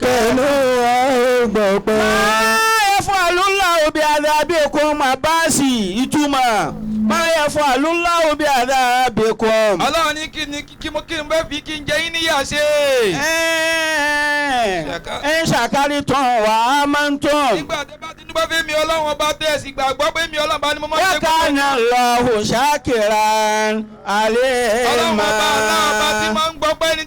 kẹ́nu wa ò gbọ́ pẹ́. Máa fún àlùlá òbí àdàbí kún máa bá sí ìtumọ̀. Máa fún àlùlá òbí àdàbí kún. Ọlọ́run ní kí ni kí mo kí n bẹ́ẹ̀ fi kí n jẹ yín níyà ṣe. Ẹ ń ṣàkárí tán wà á máa ń tán. Nígbà tí bá Tinubu fẹ́ mi Ọlọ́run ọba tẹ̀ sí gbàgbọ́ pé mi Ọlọ́run bá ní mo máa ń ṣe Wákàna lọ́hùn ṣàkìrán alẹ́ Ọlọ́run máa. ọba aláàbá tí máa ń gbọ́ pé ẹni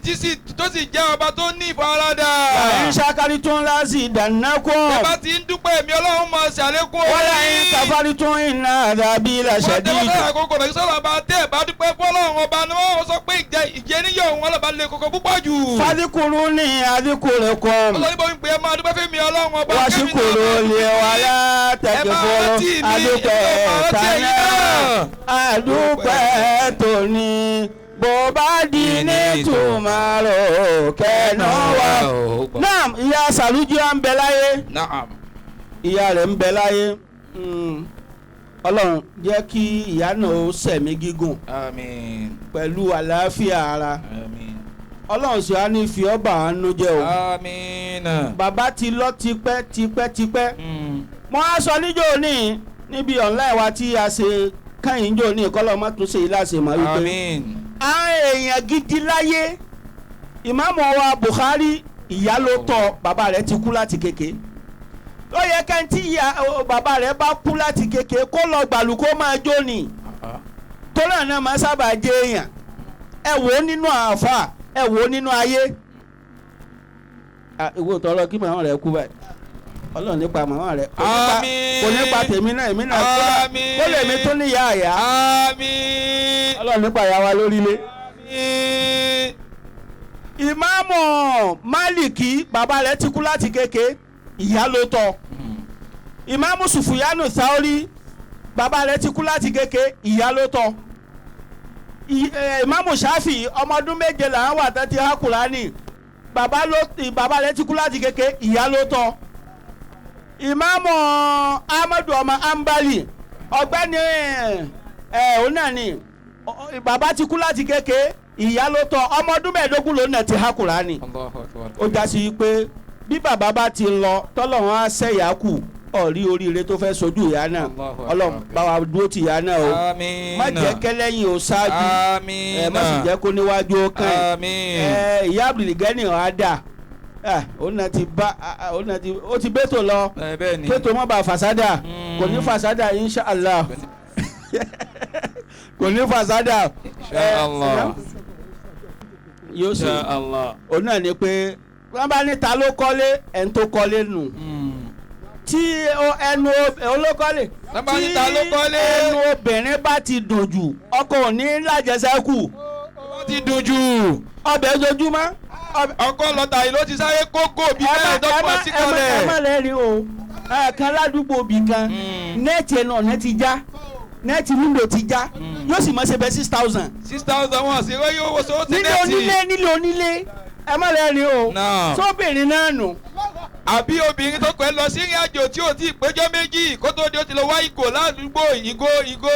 tó sì jẹ́ ọba tó ní ìfaradà. Ẹ ń ṣàkárí tán láti ìdánákùn. Ẹ bá ti ń dúpẹ́ mi Ọlọ́run máa ṣàlékún Wọ́n láyé káfárí tún iná àdàbí làṣàdí. Wọ́n tẹ́wọ́ àkókò rẹ̀ sọ́lọ́ ọba tẹ́ ẹ̀ bá dúpẹ́ fọ́lọ́run ọba ni wọ́n sọ pé ìjẹníyọ̀ òun ọlọ́ba lè koko púpọ̀ jù. Fadikuru ní adikuru kọ́m. Ọlọ́run bó ń pè é máa dúpẹ́ fún mi Ọlọ́run ọba. Wàṣíkòrò lè wà látẹ̀kẹ̀fọ́. Adúpẹ́ tánà, adúpẹ́ tòní, bó bá di ní tùmọ̀rò kẹ́nu wa. Naam, ìyá Sàlújú à ń bẹ láyé. Naam. Ìyá rẹ̀ ń bẹ láyé. Ọlọ́run jẹ́ kí ìyá náà ó sẹ̀mí gígùn. Àmín. Pẹ̀lú àlàáfíà ara. Àmín. Ọlọ́run sì á ní fi ọ́ bà á nú jẹ́ o. Àmín. Bàbá ti lọ tipẹ́ tipẹ́ tipẹ́. Mo á sọ níjó ní níbi online wa tí a ṣe kẹ́yìn jò ní ìkọlọ́ mọ́ tún ṣe yìí láṣẹ mọ́ wípé. Àmín. Àwọn èèyàn gidi láyé, ìmáàmù wa Bukhari ìyá ló tọ́, bàbá rẹ̀ ti kú láti kéke. Ó yẹ kẹ́ntì ìyá bàbá rẹ̀ bá kú láti kéke kó lọ gbàlù kó máa jó ni. Torí àná máa sábà jẹ èèyàn. Ẹ wò ó nínú àáfà, ẹ wò ó nínú ayé. Ìwọ tọrọ kí màmá rẹ kú báyìí. Ọlọ́run nípa màmá rẹ. Àmín. Kò nípa tèmi náà, èmi náà Àmín. kó lè mi tún níyà àyà. Àmín. Ọlọ́run nípa ìyá wa lórílẹ̀. Àmín. Ìmáàmù Málìkì bàbá rẹ̀ ti kú láti kéke, ìyá ló tọ́. Ìmáàmù Sùfùyánù Sáórì bàbá rẹ̀ ti kú láti kéke, ìyá ló tọ́. Ìmáàmù Ṣáfì ọmọ ọdún 7 là ń wà tán ti há Kùránì, bàbá rẹ̀ ti kú láti kéke, ìyá ló tọ́. Ìmáàmù Ahmadu ọmọ Ambali ọ̀gbẹ́ni òun náà ni bàbá ti kú láti kéke, ìyá ló tọ́, ọmọ ọdún 25 ló náà ti há Kùránì. Ó já sí pé bí bàbá bá ti lọ tọ́lọ́run á ṣẹ̀yà kù, ọ̀rí oríire tó fẹ́ sojú ìyá náà. Ọlọ́run bá wa dúró ti ìyá náà o. Má jẹ́ kẹ́lẹ́yìn ó ṣáájú, ẹ má sì jẹ́ kó níwájú ó kàn. Ẹ ìyá Abdulgani ọ̀ á dà, òun náà ti bá òun náà ti ó ti bẹ́tò lọ, bẹ́tò mọ́ bá fàsádà, kò ní fàsádà inshallah, kò ní fàsádà Inshallah. Yóò ṣe òun náà ni pé wọ́n bá ní ta ló kọ́lé, ẹni tó kọ́lé nù. Tí ẹnu olókọ́lé, tí ẹnu obìnrin bá ti dùn jù, ọkọ ò ní lájẹsẹ́kù. Ó ti dùn jù. Ọbẹ̀ ojoojúmọ́. Ọkọ lọ́tà yìí ló ti sáré kókó bíi mẹ́ẹ̀ẹ́dọ́gbọ̀n sí kọ́lẹ̀. Ẹ má lẹ́rìí o, ẹ̀ẹ̀kan ládùúgbò bì kan, nẹ́ẹ̀tì ẹnu ọ̀nà ti já, nẹ́ẹ̀tì wíńdò ti já, yóò sì mọ̀ ṣe bẹ́ẹ̀ 6,000. 6,000 wọn sì rẹ́ yóò wọ́sọ̀ ó ti nẹ́ẹ̀tì. Nílé onílé, nílé onílé, ẹ má lẹ́rìí o, sóbìnrin náà nù. Àbí obìnrin tó kọ́ ẹ lọ sí ìrìn àjò tí ò tí ì péjọ méjì kó tó di ó ti lọ wá ìgò ládùúgbò, ìgò ìgò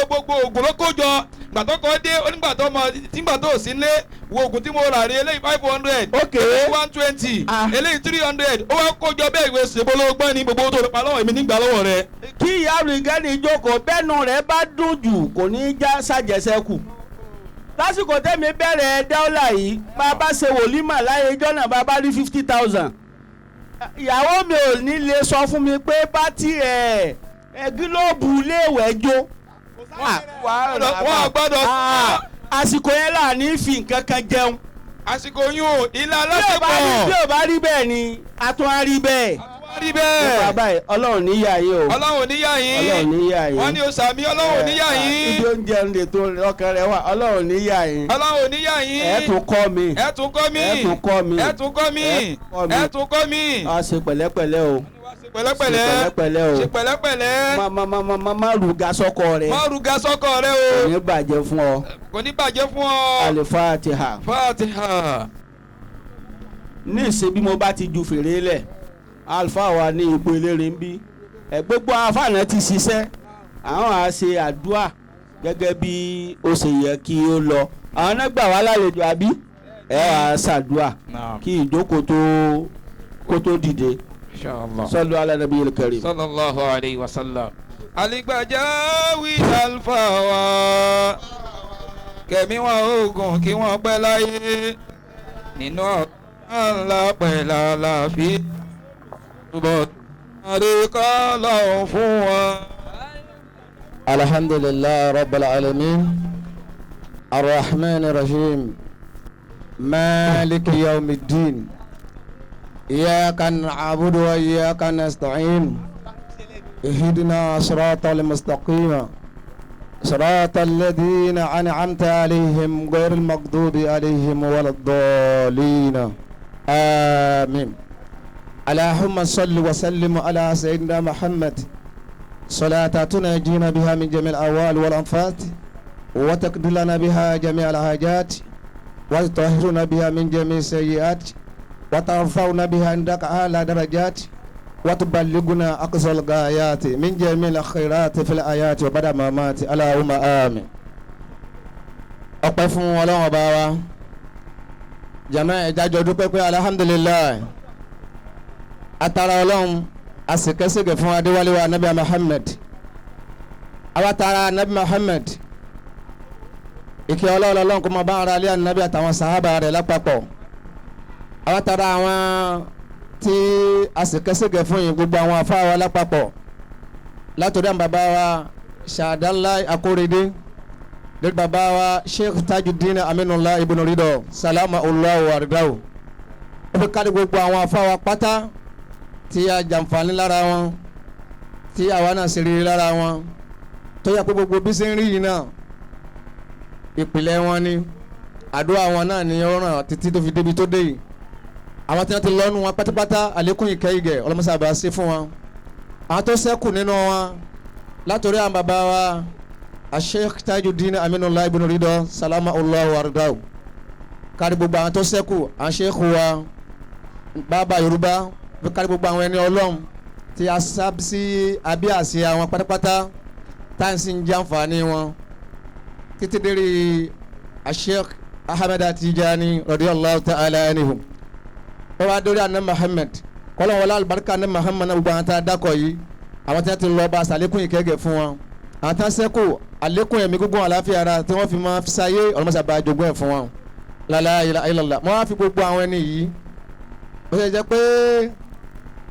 gbogbo ògùn ló kó jọ. Gbàtọ́ kọ́ dé onígbàtọ́ ọmọ tígbà tó sí lé wo ògùn tí mo rà rí eléyìí 500, eléyìí 120, eléyìí 300, ó wá kó jọ bẹ́ẹ̀ ìwé ṣèbólógbọ́n ní gbogbo tó pa lọ́wọ́ èmi nígbà lọ́wọ́ rẹ. Kí ìyá Abdulgani jókòó, bẹ́ẹ̀nu rẹ̀ bá dùn jù kò ní í já sàjẹsẹ́kù. Lásìkò tẹ́mi bẹ̀rẹ̀ dáúlà yìí, bàbá ṣe wòlímà láyé ijọ́ náà, bàbá rí 50,000. Ìyàwó mi ò ní lè sọ fún mi pé bátì ẹ̀ gílóòbù iléèwẹ̀ jó. Wọ́n gbọ́dọ̀. Àsìkò yẹn là ní fi nǹkan kan jẹun. Àsìkò yún ilé aláṣepọ̀. Bí ò bá rí bẹ́ẹ̀ ni a tún á rí bẹ́ẹ̀. Rí bẹ́ẹ̀. Nípa báyìí, Ọlọ́run níyà yín o. Ọlọ́run níyà yín. Ọlọ́run níyà yín. Wọ́n ní o sàmì, Ọlọ́run níyà yín. Ibi oúnjẹ ń lè tó ọkàn rẹ wà, Ọlọ́run níyà yín. Ọlọ́run níyà yín. Ẹ tún kọ́ mi. Ẹ tún kọ́ mi. Ẹ tún kọ́ mi. Ẹ tún kọ́ mi. Ẹ tún kọ́ mi. A ṣe pẹ̀lẹ́pẹ̀lẹ́ o. Ṣe pẹ̀lẹ́pẹ̀lẹ́. Ṣe pẹ̀lẹ́pẹ̀lẹ́ o. Ṣe pẹ̀lẹ́pẹ̀lẹ́. Má má má má má rúga sọ́kọ rẹ. Má rúga sọ́kọ rẹ o. Kò ní bàjẹ́ fún ọ. Kò ní bàjẹ́ fún ọ. Al-Fatiha. Fatiha. Ní ìṣe bí mo bá ti ju fèrè lẹ̀, alfa wa ní ipò eléré ń bí. Ẹ gbogbo afáàná ti ṣiṣẹ́, àwọn á ṣe àdúà gẹ́gẹ́ bí ó ṣe yẹ kí ó lọ. Àwọn náà gbà wá lálejò àbí? Ẹ wàá ṣàdúà kí ìjókòó tó kó tó dìde. Sallu ala nabiyil karim. Sallallahu alayhi wa sallam. Aligbajawi alfa wa kẹ̀mí wọn oògùn kí wọ́n pẹ́ láyé nínú ọ̀gá ńlá pẹ̀lú àlàáfíà túbọ̀ àríkọ́ lọ́hùn fún wọn. Alhamdulillah rabbil alamin arrahman arrahim maliki yawmiddin iyyaka na'budu wa iyyaka nasta'in ihdina siratal mustaqim siratal ladhina an'amta alayhim ghayril maghdubi alayhim waladdallin amin. اللهم صل وسلم على سيدنا محمد صلاة تنجينا بها من جميع الأهوال والأنفات وتقضي لنا بها جميع الحاجات وتطهرنا بها من جميع السيئات وترفعنا بها عندك أعلى درجات وتبلغنا أقصى الغايات من جميع الخيرات في الآيات وبعد الممات اللهم آمين. Ọpẹ́ fún Ọlọ́run ọba wa jama ẹ̀jájọ́ dúpẹ́ pé alhamdulillah atara Ọlọ́run asikẹsẹkẹ fún adéwálé wa anabi Muhammad awatara anabi Muhammad ìkẹ́ Ọlọ́run Ọlọ́run kó máa bá ara alẹ́ anabi àtàwọn sàhábà rẹ̀ lápapọ̀ awatara àwọn tí asikẹsẹkẹ fún yìí gbogbo àwọn afáwa lápapọ̀ látọ̀dọ̀ àwọn bàbá wa Ṣàdálá Akóredé lórí bàbá wa Sheikh Tajudeen Aminullah Ibn Rido salama Allahu wardahu ó fi kárí gbogbo àwọn afáwa pátá tí a jàǹfààní lára wọn tí àwa náà sì rí lára wọn tó yẹ kó gbogbo bí ṣe ń rí yìí náà ìpìlẹ̀ wọn ni àdúrà wọn náà ni ó ràn títí tó fi débi tó dé yìí àwọn tí wọ́n ti lọ́nu wọn pátápátá àlékún ìkẹ́ ìgẹ̀ ọlọ́mọṣàbà sí fún wọn àwọn tó ṣẹ́kù nínú wọn látòrí àwọn bàbá wa Sheikh Tajudeen Aminullah Ibn Rido salama Allahu wardahu kárí gbogbo àwọn tó ṣẹ́kù àwọn sheikh wa bàbá Yorùbá fi kárí gbogbo àwọn ẹni Ọlọ́run tí a sáb sí abí àṣẹ àwọn pátápátá tá à ń sì ń jàǹfààní wọn títí dérí Sheikh Ahmed Tijani radiyallahu ta'ala anhum wọ́n wá dórí àná Muhammad kọ́lọ́n wọlé alibarika àná Muhammad náà gbogbo àwọn tá a dákọ̀ yìí àwọn tí wọ́n ti lọ bá aṣàlékún ìkẹ́gẹ́ fún wọn àwọn tá a ṣẹ́kù àlékún ẹ̀mí gígùn àláfíà ara tí wọ́n fi máa ṣayé ọlọ́mọṣàbà jogún ẹ̀ fún wọn la ilaha illallah. Wọ́n á fi gbogbo àwọn ẹni yìí ó ṣe jẹ́ pé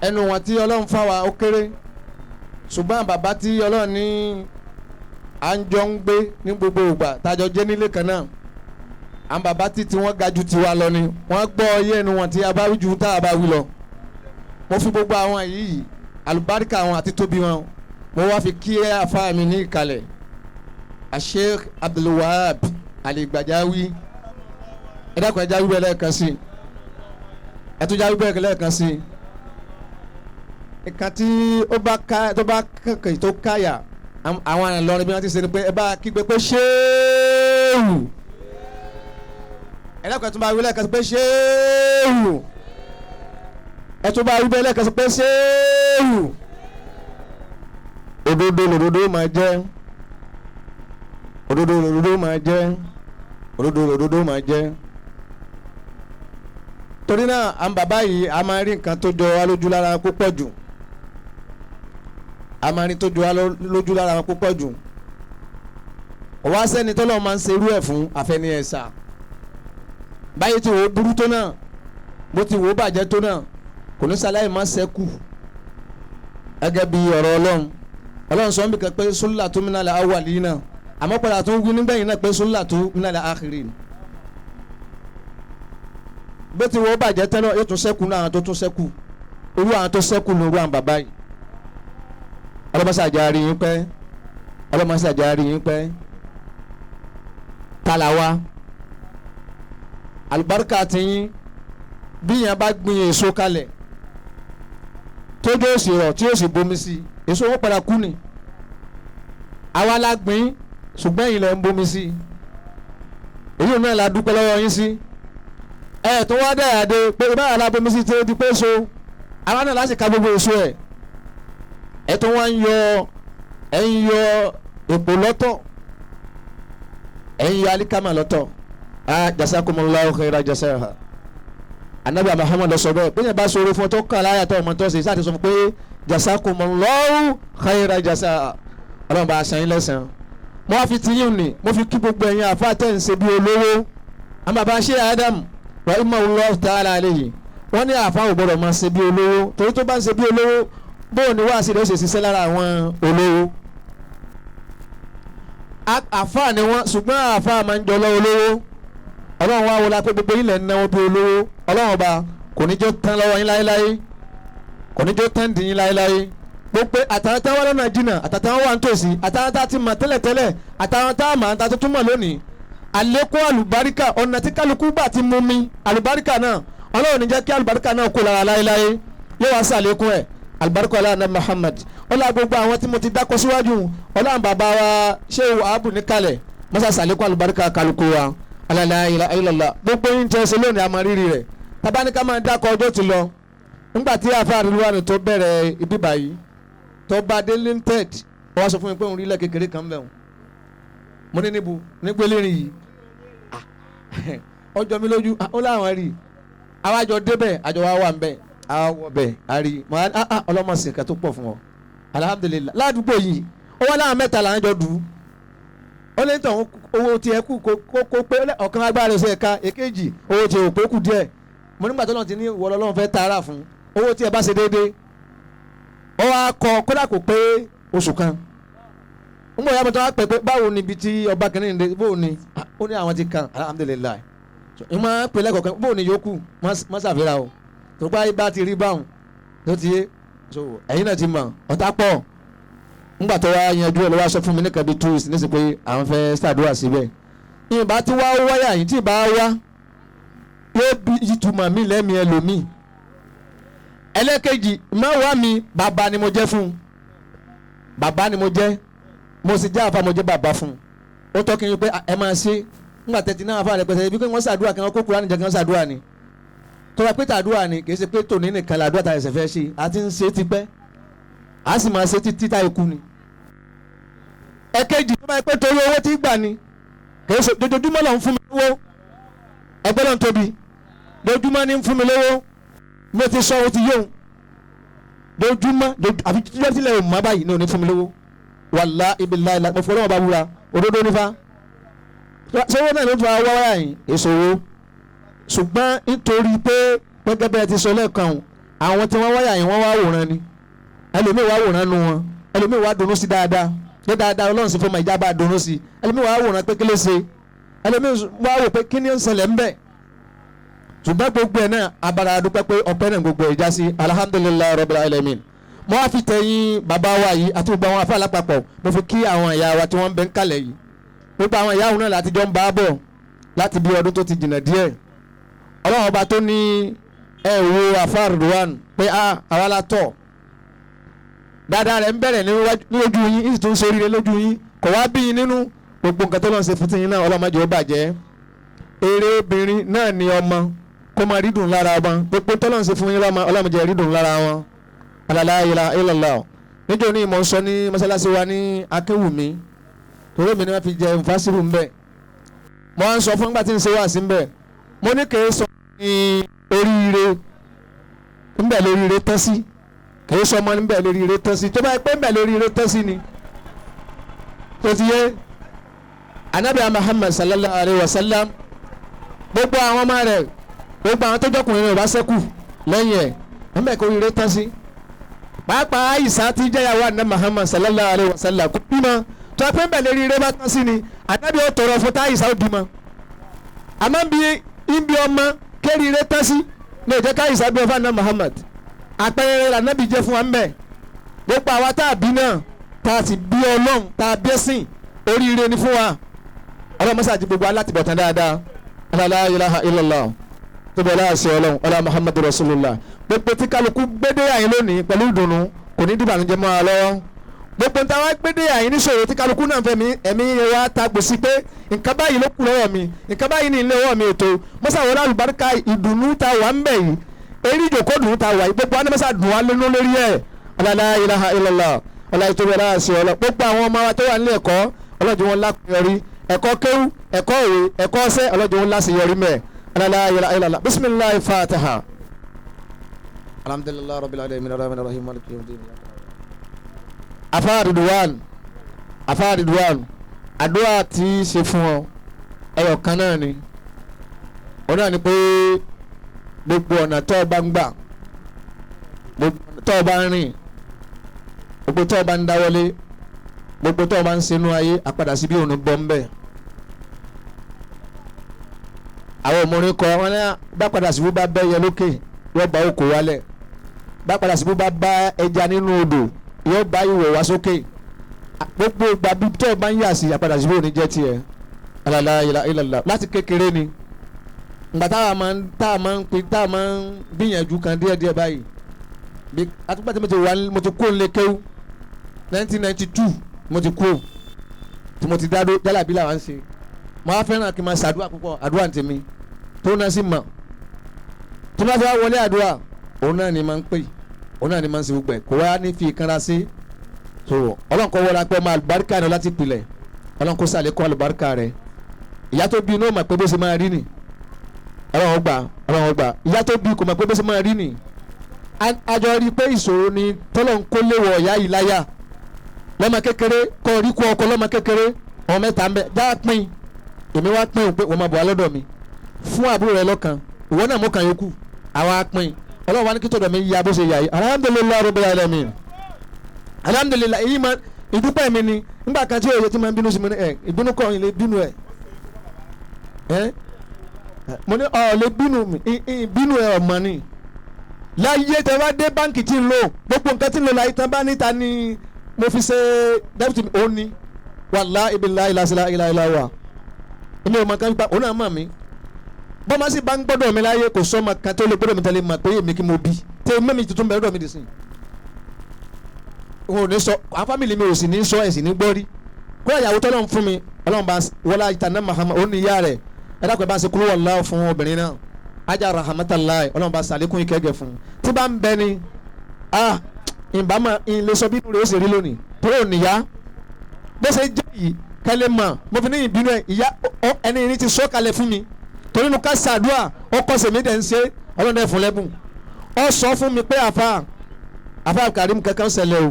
ẹnu wọn tí Ọlọ́run fà wá ó kéré ṣùgbọ́n bàbá tí Ọlọ́run ní à ń jọ ń gbé ní gbogbo ìgbà tájọ jẹ́ nílé kan náà àwọn bàbá tí tí wọ́n ga ju tiwa lọ ni wọ́n gbọ́ iye ẹnu wọn tí a bá wí ju tá a bá wí lọ. Mo fi gbogbo àwọn yìí àlùbáríkà wọn àti tóbi wọn mo wá fi kí àfáà mi ní ìkàlẹ̀ Sheikh Abdulwahab Aligbajawi ẹ dákun ẹ jáwé bẹ́ẹ̀ lẹ́ẹ̀kan sí ẹ tún jáwé bẹ́ẹ̀ lẹ́ẹ̀kan sí. Nǹkan tí ó bá ká tó bá kankan tó káyà àwọn Ìlọrin bí wọ́n ti ṣe ni pé ẹ bá kígbe pé ṣéèwù ẹ dákun ẹ tún bá wí lẹ́ẹ̀kan sí pé ṣéèwù ẹ tún bá wí bẹ́ẹ̀ lẹ́ẹ̀kan sí pé ṣéèwù. Òdodo lòdodo máa jẹ́ òdodo lòdodo máa jẹ́ òdodo lòdodo máa jẹ́. Torí náà àwọn bàbá yìí a máa rí nǹkan tó jọ wá lójú lára púpọ̀ jù a máa rí tó jọ wá lójú lára púpọ̀ jù. Ọ̀wá sẹ́ni tọ́lọ́ máa ń ṣerú ẹ̀ fún àfẹni ẹ̀sà báyìí tí wò ó burú tó náà bó ti wò ó bàjẹ́ tó náà kò ní sáláì má ṣẹ́kù gẹ́gẹ́ bí ọ̀rọ̀ Ọlọ́run. Ọlọ́run sọ níbi kan pé sullatu minal awwalina àmọ́ padà tó ń wí nígbẹ̀yìn náà pé sullatu minal akhirin. Bó ti wò ó bàjẹ́ tẹ́lọ̀ yóò tún ṣẹ́kù náà tó tún ṣẹ́kù. Irú àwọn tó ṣẹ́kù ní irú àwọn bàbá yìí. Ọlọ́mọṣàjà rí yín pẹ́, ọlọ́mọṣàjà rí yín pẹ́. Tala wa àlùbáríkà ti yín. Bí yẹn bá gbin èso kalẹ̀ tójú òsì rọ̀ tí òsì bomi sí, èso wọn padà kú ni. Àwa la gbìn, ṣùgbọ́n ẹ̀yin lẹ ń bomi sí. Èyí náà la dúpẹ́ lọ́wọ́ yín sí. Ẹ̀ tó wá dáyà dé pé báyà la bomi sí tí ó di pé so àwa náà láti ka gbogbo èso ẹ̀. Ẹ̀ tó wá ń yọ, ẹ̀ ń yọ èpò lọ́tọ̀, ẹ̀ ń yọ alikama lọ́tọ̀. Ah, jazakumullahu khaira jazaha. Anabi Muhammad ló sọ bẹ́ẹ̀ pé yẹn bá sọ̀rọ̀ fún ọ tó kàn láyà tó ọmọ tó ṣe sáà ti sọ fún pé jazakumullahu khaira jazaha. Ọlọ́run bá a san yín lẹ́sàn-án. Mo wá fi ti yín ni mo fi kí gbogbo ẹ̀yin àfa tẹ̀ ń ṣe bí olówó. Àmọ́ bàbá ṣe Adam rahimahullahu ta'ala alayhi, wọ́n ní àfa ò gbọ́dọ̀ máa ṣe bí olówó, torí tó bá ń ṣe bí olówó, bóun ni wàá sì lè ṣe ṣiṣẹ́ lára àwọn olówó. Àfa ni wọ́n, ṣùgbọ́n àfa máa ń jọ lọ́wọ́ olówó. Ọlọ́run wá wọlé pé gbogbo ilẹ̀ ń náwó bí olówó. Ọlọ́run ọba kò ní jẹ́ tán lọ́wọ́ yín láéláé, kò ní jẹ́ tán dì yín láéláé. Gbogbo àtàwọn tá wà lọ́nà jìnnà, àtàwọn wà nítòsí, àtàwọn tá ti mọ̀ tẹ́lẹ̀tẹ́lẹ̀, àtàwọn tá mọ̀ àtàwọn tó tún mọ̀ lónìí, àlékún àlùbáríkà ọ̀nà tí kálukú gbà ti mú mi àlùbáríkà náà, Ọlọ́run ní jẹ́ kí àlùbáríkà náà kó lára láéláé, yóò wá sàlékún ẹ̀. Àlùbáríkà ọlọ́run Muhammad ọlọ́run gbogbo àwọn tí mo ti dákọ síwájú, ọlọ́run bàbá wa Shehu Abu níkàlẹ̀ mọ́sá sàlékún àlùbáríkà kálukú wa. La ilaha illallah. Gbogbo yín tẹ́ ṣe lónìí àmọ́ rírì rẹ̀. Tabaníkà máa dákọ ọjọ́ ti lọ. Nígbà tí àfa àdúrà tó bẹ̀rẹ̀ ibi báyìí tó bá dé limited, wọ́n sọ fún mi pé òun rí ilẹ̀ kékeré kan bẹ̀ wọ́n. Mo ní níbo nígbélé rìn yìí, ọjọ́ mi lójú ó láwọn rí. Àwa àjọ débẹ̀, àjọ wa wà ń bẹ̀, àwa wọ̀ bẹ̀ àrí. Mo á ọlọ́mọsìn kan tó pọ̀ fún ọ. Alhamdulillah. Ládùúgbò yìí ó wá láwọn mẹ́ta là ń jọ dùn ún. Ó lé tàn owó tí ẹ kú kó pé ọ̀kan agbára ṣe ẹ̀ka èkejì owó tí ò pé kù díẹ̀. Mo nígbà tó lọ́n ti ní ìwọ lọ́lọ́run fẹ́ tààrà fún owó tí ẹ bá ṣe déédéé. Ó wá kọ kódà kò pé oṣù kan. Ń bọ̀ ya mo tó wá pẹ́ pé báwo ni ibi tí ọba kìíní ní báwo ni ó ní àwọn ti kàn alhamdulillah. Ń máa pè lẹ́kọ̀ọ́kan báwo ni yòókù má ṣàfihàn o. Tó bá bá ti rí báwọn tó ti yé, ẹ̀yin náà ti mọ̀ ọ̀tá pọ̀. Ngbà tó wá yanjú ẹ lọ wá sọ fún mi ní kan bíi 2 weeks nísìsiyìí pé àwọn fẹ́ ṣàdúrà síbẹ̀. Ìbá tí wá wáyà yìí tí ìbá wá yóò bí ìtumọ̀ mi lẹ́mìí ẹlòmíì. Ẹlẹ́kejì má wá mi, bàbá ni mo jẹ́ fún un, bàbá ni mo jẹ́, mo sì jẹ́ àfa, mo jẹ́ bàbá fún un. Ó tọ́ kí n pé ẹ máa ṣe ngbà tẹ̀tí náà àfa rẹ̀ pẹ̀sẹ̀ ibi pé wọ́n ṣàdúrà kí wọ́n kó Kùránì jẹ́ kí wọ́n ṣàdúrà ni. Tó bá pé tàdúrà ni kì í ṣe pé tòní nìkan làdúrà tá ẹsẹ̀ fẹ́ ṣe, a ti ń ṣe tipẹ́, a sì máa ṣe títí tá ikú ni. Ẹ̀kejì tó bá yẹ pé torí owó tí gbà ni kì í ṣe dojoojúmọ́ ló ń fún mi lówó. Ẹgbẹ́ náà tóbi, dojúmọ́ ní ń fún mi lówó. Mo ti sọ ohun ti yóò dojúmọ́ àfi tíjọ́ sílẹ̀ ò mọ́ báyìí ní ò ní fún mi lówó. Wàlá ibi láìla mo fọlọ́wọ́ bá wúra òdodo nífa sọ́wọ́ náà ló tún wá wáyà yìí èso owó. Ṣùgbọ́n nítorí pé gẹ́gẹ́ bẹ́ẹ̀ ti sọ lẹ́ẹ̀kan o, àwọn tí wọ́n wáyà yìí wọ́n wá wòran ni. Ẹlòmíì wá wòran nu wọn, ẹlòmíì wá dunnú sí dáadáa ní dáadáa Ọlọ́run sì fún ọmọ ìjábá dunnú sí. Ẹlòmíì wá wòran pé kí ló ṣe, ẹlòmíì wá wò pé kí ni ó ń ṣẹlẹ̀ ńbẹ̀. Ṣùgbọ́n gbogbo ẹ̀ náà abara dúpẹ́ pé ọpẹ́ náà gbogbo ẹ̀ já sí alhamdulillahi rabbil alamin. Mo wá fi tẹ̀yìn bàbá wa yìí àti gbogbo àwọn afá lápapọ̀, mo fi kí àwọn ìyá wa tí wọ́n ń bẹ ń kalẹ̀ yìí. Gbogbo àwọn ìyá òun náà láti jọ ń bá bọ̀ láti bí ọdún tó ti jìnnà díẹ̀. Ọlọ́run ọba tó ní ẹ wo àfa Ridwan pé àwa la tọ̀ dáadáa rẹ̀ ń bẹ̀rẹ̀ lójú yín, ìsì tó ń soríire lójú yín, kò wá bí yín nínú. Gbogbo nǹkan tó lọ́n ṣe fún tiyín náà Ọlọ́run má jẹ́ ó bàjẹ́. Eré obìnrin náà ni ọmọ kó máa rí dùn lára wọn. Gbogbo tó lọ́n ṣe fún yín lọ́mọ Ọlọ́run jẹ́ rí dùn lára wọn. La ilaha illallah. Níjọ́ ní ìmọ̀ ń sọ ní mọ́sálásí wa ní Akéwùmí, torí mi ni wọ́n fi jẹ nfásirù ń bẹ̀. Mo wá ń sọ fún nígbà tí ń ṣe wá sí ń bẹ̀, mo ní kì í sọ ní oríire ń bẹ̀ lóríire tán sí, kì í sọ ọmọ ń bẹ̀ lóríire tán sí. Tó bá yẹ pé ń bẹ̀ lóríire tán sí ni tó ti yé Anabi Muhammad sallallahu alayhi wa sallam, gbogbo àwọn ọmọ rẹ̀, gbogbo àwọn tó jọkùnrin rẹ̀ bá ṣẹ́kù lẹ́yìn ẹ̀ ń bẹ̀ kó oríire tán sí. Pàápàá Àìsà tí jẹ́yàwó Anabi Muhammad sallallahu alayhi wa sallam kò bímọ, tó a pé ń bẹ̀ lóríire bá tán sí ni Anabi ó tọrọ fún táyìsá ó bímọ. Àmọ́ bí ibi ọmọ kéríire tán sí ní ìjẹ́ káyìsá bí ọfà náà Muhammad. Àpẹẹrẹ lànàbì jẹ́ fún wa ń bẹ̀. Gbogbo àwa tá a bí náà tá a sì bí Ọlọ́run tá a bí ẹ̀sìn oríire ni fún wa. Ọlọ́run mọ́sá àti gbogbo alátìbọ̀tán dáadáa. La ilaha illallah tóbi aláàṣẹ Ọlọ́run ọlá Muhammadu Rasulullah. Gbogbo tí kálukú gbédé àyín lónìí pẹ̀lú ìdùnnú kò ní dìbànújẹ́ mọ́ wa lọ́wọ́. Gbogbo ń ta wá gbédé àyín níṣòro tí kálukú náà fẹ́ mi ẹ̀mí wa ta gbèsè pé nǹkan báyìí ló kù lọ́wọ́ mi, nǹkan báyìí ní ilé ọwọ́ mi ètò mọ́sá wọlé àlùbáríkà ìdùnnú ta wà ń bẹ̀ yìí, eré ìjòkó dùn ta wà yìí, gbogbo anamọ́sá dùn wá lẹ́nu lórí ẹ̀. La ilaha illallah ọlá ìtòbi aláàṣẹ Ọlọ́run. Gbogbo àwọn ọmọ wa tó wà nílé ẹ̀kọ́ ọlọ́jọ́ wọn lákùnyọrí, ẹ̀kọ́ kéwú, ẹ̀kọ́ òwe, ẹ̀kọ́ ọ̀sẹ̀ ọlọ́jọ́ wọn láṣeyọrí mẹ́. La ilaha illallah. Bisimilahi fataha. Alhamdulillahi rabbil alamin arrahmanir rahim maliki yawmiddin. Afa Ridwan àdúrà tí í ṣe fún ọ ẹyọ kan náà ni, òun náà ni pé gbogbo ọ̀nà tó o bá ń gbà, gbogbo ọ̀nà tó o bá ń rìn, gbogbo tó o bá ń dáwọ́lé, gbogbo tó o bá ń ṣenú ayé, àpadà sí bí òun bọ́ ń bẹ̀. Àwọn ọmọrin kọ wọn ní bá padà sí bó bá bẹ́ yẹ lókè yóò bá okò wálẹ̀, bá padà sí bó bá bá ẹja nínú odò yóò bá ìwọ̀ wá sókè. Gbogbo ìgbà bí tó o bá ń yà sí àpadà sí bó ní jẹ́ tiẹ̀. La ilaha illallah. Láti kékeré ni ìgbà táwa máa ń pin táwa máa ń gbìyànjú kan díẹ̀díẹ̀ báyìí. Àtúgbà tí mo ti wà mo ti kó nílé kéwú 1992 mo ti kó tí mo ti dá jálàbí làwọn ń ṣe. Mo á fẹ́ràn kí n máa ṣàdúrà púpọ̀, àdúrà tèmi tó náà sì mọ̀ tí wọ́n ti wá wọlé àdúrà òun náà ni máa ń pè, òun náà ni máa ń ṣe gbogbo ẹ̀, kò wá ní fi ìkanra sí. So Ọlọ́run kọ́ wọlé apẹ́ ọmọ àlùbáríkà ni láti pilẹ̀, Ọlọ́run kó sàlékún àlùbáríkà rẹ̀. Ìyá tó bí inú mọ̀ pé bó ṣe máa rí ni, Ọlọ́run gbà, Ọlọ́run gbà. Ìyá tó bí kò mọ̀ pé bó ṣe máa rí ni. Àjọ rí i pé ìṣòro ni tọ́lọ̀ ń kó léwọ̀ ọ̀yá yìí láyà lọ́mọ kékeré kọ́ orí kú ọkọ lọ́mọ kékeré ọmọ mẹ́ta ń bẹ dá pín. Èmi wá pín òun pé wọ́n máa bọ̀ wá lọ́dọ̀ mi fún àbúrò rẹ lọ́kàn, ìwọ náà mú kan yòókù àwa pín. Ọlọ́run wa ní kí tọ̀dọ̀ mi ya bó ṣe yà yìí. Alhamdulillahi rabbil alamin, alhamdulillahi. Èyí máa ìdúpẹ́ mi ni nígbà kan tí òye ti máa ń bínú sí mi ní ẹ ìbínú kọ́ ìlé bínú ẹ ẹ mo ní ọ̀ lè bínú mi ìbínú ẹ ọ̀mọ ni láyé tẹ bá dé báǹkì tí ń lò gbogbo nǹkan tí ń lò láyé tán bá níta ni mo fi ṣe dẹ́pútì mi ó ní wàláhì billahi la ilaha illa huwa. Èmi ò mọ kan gbà òun náà mọ̀ mí bọ́mọ sì bá ń gbọ́dọ̀ mi láyé kò sọ́mọ kan tó lè gbọ́dọ̀ mi tẹ́lẹ̀ mọ̀ pé èmi kí mo bí tẹ́ mẹ́mi tuntun bẹ̀rẹ̀ mi dì sí. Òun ò ní sọ àwọn fámìlì mi ò sì ní sọ ẹ̀ sì ní gbọ́ rí kó ìyàwó tọ́lọ́ ń fún mi Ọlọ́run bá wọlé ìtànà Muhammad òun ní ìyá rẹ̀ ẹ dákun ẹ bá ń ṣe kúrú wàlá fún obìnrin náà ajá rahmatulahi Ọlọ́run bá sàlékún ìkẹ́gẹ́ fún un tí bá ń bẹ ni ah ìbámu ìlẹ̀ sọ bínú rẹ̀ ó sì rí lónìí tó ò níyà bó ṣe jẹ́ yìí kẹlẹ́ mọ̀ mo fi ní ìbínú ẹ̀ ìyá ẹni ní ti sọ kalẹ̀ fún mi torí nu ká ṣàdúrà ó kọsẹ̀ mi dẹ̀ ń ṣe Ọlọ́run dẹ̀ fún lẹ́bùn ó sọ fún mi pé àfa Karim kankan ṣẹlẹ̀ o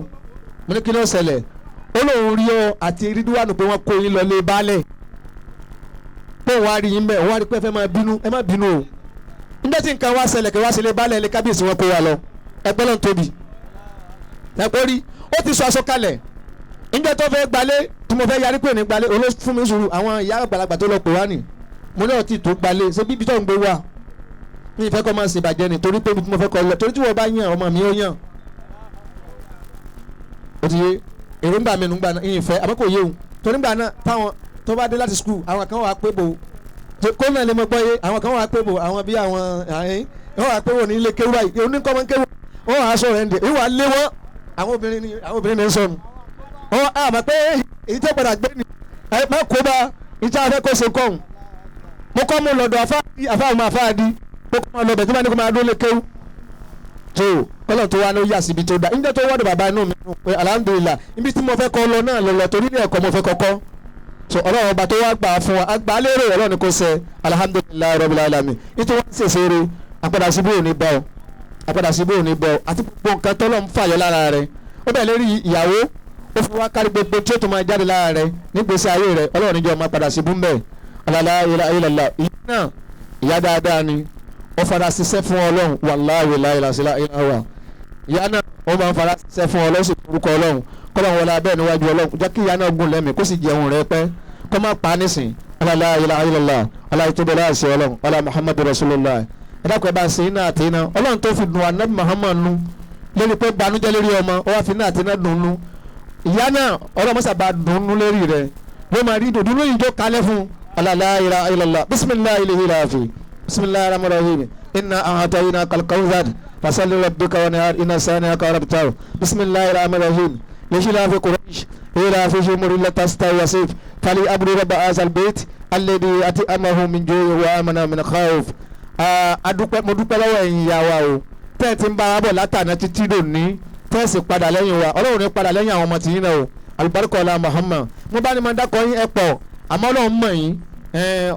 mo ní kí ló ṣẹlẹ̀ ó lóun rí ọ àti rídíwánu pé wọ́n kó yín lọ lé baálẹ̀ pé òun á rí yín bẹ́ẹ̀ òun á rí pé ẹ fẹ́ máa bínú ẹ má bínú o nígbà tí nǹkan wá ṣẹlẹ̀ kí wá ṣẹlẹ̀ baálẹ̀ ilé kábíyèsí wọn kó wa lọ ẹgbẹ́ lọ́n tóbi ẹ̀kọ́ rí ó ti sọ aṣọ kalẹ̀ nígbà tó fẹ́ gbalé tí mo fẹ́ yarí pé òní gbalé olóṣù fún mi sùúrù àwọn ìyá àgbàlagbà tó lọ pè wá nì mo ní ọtí tó gbalé ṣé bíbí tó ń gbé wá mi ìfẹ́ kọ́ máa ṣèbàjẹ́ ni torí pé ibi tí mo fẹ́ kọ́ lọ torí tí wọ́n bá yàn ọmọ mi ó yàn ó ti yé èròǹgbà mi nùgbà náà ìfẹ́ àmọ́ kò yé òun torí gbà náà táwọn tó bá dé láti skul àwọn kan wà pé bò kó náà lè mọ gbọ́ yé àwọn kan wà pé bò àwọn bí àwọn àyín wọ́n wà pé wò ní ilé kéwú báyìí oníkọ́ mọ́ kéwú wọ́n wà á sọ̀rọ̀ ẹ̀ ń dè ìwà lé wọ́n àwọn obìnrin ní sọnù wọ́n á mọ̀ pé èyí tó padà gbé ni ẹ má kó bá ìjà afẹ́ kó ṣe kọ́hún mo kọ́ mu lọ́dọ̀ afáàmù afáàdí mo kọ́ mu lọ́bẹ̀ tí wọ́n ní kó máa dún lé kéwú tó kọ́lọ̀ tó wá ní ó yà síbi tó da níjọ́ tó wọ́dọ̀ bàbá inú mi pé alhamdulillah ibi tí mo fẹ́ kọ́ lọ náà lọ torí ní ẹ̀kọ́ mo fẹ́ kọ́kọ́ so ọlọ́run ọba tó wá gbà fún wa àgbà lérò ọlọ́run ni kò ṣe alhamdulillah rabbil alamin nítorí wọ́n ń ṣèṣe eré àpadà síbò ní bọ́ ọ àpadà síbò ní bọ́ ọ àti gbogbo nǹkan tọ́lọ́ ń fàyọ lára rẹ ó bẹ̀ lérí ìyàwó ó fi wá kárí gbogbo tí ó tún máa jáde lára rẹ nígbèsè ayé rẹ ọlọ́run níjọ́ máa padà síbú mbẹ́ ọ̀làlá ilàlá ìyá náà ìyá dáadáa ni ó fara ṣiṣẹ́ fún ọlọ́run wàláhì láìláṣílá ìlàwà ìyá náà ó máa ń fara ṣiṣẹ́ fún ọlọ́run sì forúkọ ọlọ́run kọ́lọ́run wọlé abẹ́ níwájú ọlọ́run jẹ́ kí ìyá náà gùn lẹ́mìí kó sì jẹun rẹ pẹ́ kó má pa á nísìn ọ̀làlá ilàlá ọ̀là ìtúbọ̀lá àṣẹ ọlọ́run ọ̀là muhammadu rasulullah Ẹ dákun, ẹ bá ṣe iná àti iná. Ọlọ́run tó fi dùn Ànábì Muhammad nu lórí pé banújẹ́ lórí ọmọ, ó wá fi iná àti iná dùn nu ìyá náà. Ọlọ́run mọ́sà bá dùn nu lérí rẹ̀, ló máa rí dòdò lóyún tó kalẹ̀ fún. La ilaha illallah. Bisimilahi ilahi bisimilahi rahman rahim. Inna a'tayna al-kawthar fasalli rabbika wanhar inna shani'aka huwal abtar. Bisimilahi rahman rahim. لإيلاف قريش إيلافهم رحلة الشتاء والصيف فليعبدوا رب هذا البيت الذي أطعمهم من جوع وآمنهم من خوف. Adúpẹ́, mo dúpẹ́ lọ́wọ́ ẹ̀yin ìyá wa o, tẹ́ ẹ ti ń bára bọ̀ látàná títí dòní, tẹ́ ẹ sì padà lẹ́yìn wa. Ọlọ́run ní padà lẹ́yìn àwọn ọmọ tìyín náà o. Alùbáríkọ̀ ọlá Muhammad. Mo bá ní mo dákọ̀ yín ẹ pọ̀, àmọ́ Ọlọ́run mọ̀ yín,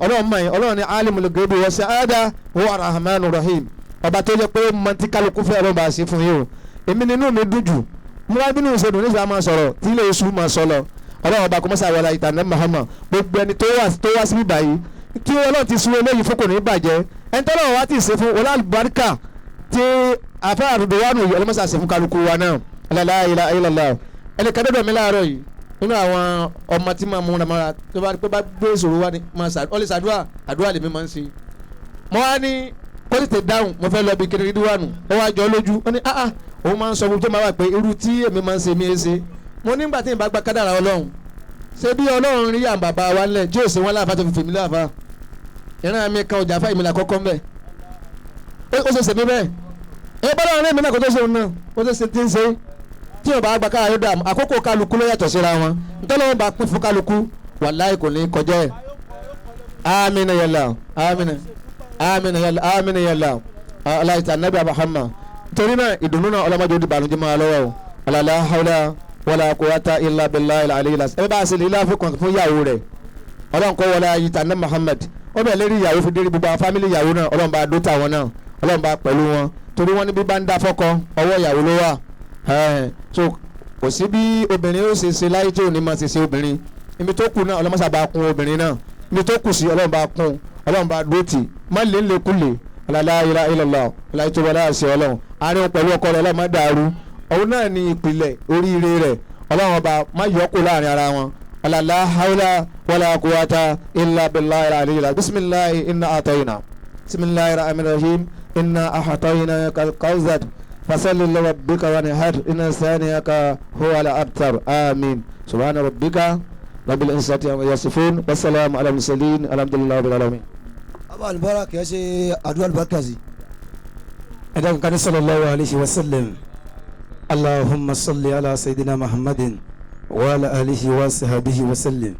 Ọlọ́run mọ̀ yín. Ọlọ́run ní alimul ghaibi wa shahada huwa rahmanur rahim. Ọba tó jẹ́ pé mọ tí kálukú fẹ́, Ọlọ́run bá a ṣe fún yín o. Èmi nínú mi dùn jù. Mo wá bínú ìṣèdùn nígbà máa sọ̀rọ̀ tí ilé oṣù máa sọ lọ. Ọlọ́run ọba kò mọ́sá wọlé ìtàn náà Muhammad. Gbogbo ẹni tó wá síbí báyìí tí Ọlọ́run ti sun eléyìí fún, kò ní bàjẹ́. Ẹni tó lọ́wọ́ wá ti ṣe fún wọlé àlùbáríkà tí afẹ́ àdúgbò wa nù yìí, ọlọ́mọṣà ṣe fún kálukú wa náà. La ilaha illallah. Ẹnì kan dọ́dọ̀ mi láàárọ̀ yìí nínú àwọn ọmọ tí máa múra mọ́ra tó bá pé bá gbé ìṣòro wá ní máa ṣàdúrà, ṣàdúrà, àdúrà lèmi máa ń ṣe. Mo wá ní kó tètè dáhùn, mo fẹ́ lọ bí kiri wà nù. Ó wá jọ lójú, ó ní ah ah, òun máa ń sọ fún tó máa wà pé irú tí èmi máa ń ṣe mí ẹ ṣe. Mo nígbà tí ìbá gba kádàrà Ọlọ́run, ṣé bí Ọlọ́run rí àwọn bàbá wa ńlẹ̀ tí yóò ṣe wọ́n láàfà tó fi fèmí láàfà, ìran mi kan ọjà fáìmì là kọ́kọ́ mbẹ́, ó ṣe ṣèmí bẹ́ẹ̀. Ẹ bá lọ́run mi náà kó tó ṣe òun náà, ó ṣe ṣe tí ń ṣe tí yóò bá gba kádàrà yóò dààmú. Àkókò kálukú ló yàtọ̀ síra wọn. Ntọ́lọ́wọ́n bá pín fún kálukú, wàláì kò ní kọjá ẹ̀. Amina yàlla, amina, amina yàlla, amina yàlla, aláìsàn anabi Muhammad. Torí náà, ìdùnnú náà, ọlọ́mọdé ó di ìbànújẹ́ máa lọ́wọ́ o. La hawla wala quwwata illa billahi al-aliyyil azim. Ẹ bá a ṣe lè láàfin kan fún ìyàwó rẹ̀. Ọlọ́run kọ́ wọlé ayé tàn náà Muhammad. Ó bẹ̀ lérí ìyàwó fi dérí gbogbo àwọn family ìyàwó náà. Ọlọ́run bá dó tàwọn náà, Ọlọ́run bá pẹ̀lú wọn, torí wọ́n ní bí bá ń dá fọ́kọ, ọwọ́ ìyàwó ló wà. So kò sí bí obìnrin ó ṣe ṣe láyé tí ò ní máa ṣe ṣe obìnrin. Ibi tó kù náà, ọlọ́mọṣà bá kún obìnrin náà. Ibi tó kù sí, Ọlọ́run bá kún, Ọlọ́run bá dó tì má lè lè kú lè. La ilaha illallah. Ọlọ́run tó wọlé àṣẹ Ọlọ́run àárín pẹ̀lú ọkọ rẹ̀, Ọlọ́run má dàrú. Òun náà ní ìpìlẹ̀ oríire rẹ̀. Ọlọ́run ọba má yọkù láàrin ara wọn. La hawla wala quwwata illa billahi al-aliyyil azim. Bisimilahi inna atayna. Bisimilahi rahmanir rahim. Inna a'tayna kal-kawthar fasalli li rabbika wanhar inna shani'aka huwa al-abtar. Amin. Subhana rabbika rabbil izzati amma yasifun, wassalamu ala mursalin, alhamdulillahi rabbil alamin. Bàbá alibaraka, ẹ ṣe àdúrà alibarika sí. Ẹ dákun, ká ní sallallahu alayhi wa sallam. Allahumma salli ala sayyidina Muhammadin wa ala alihi wa sahbihi wa sallim.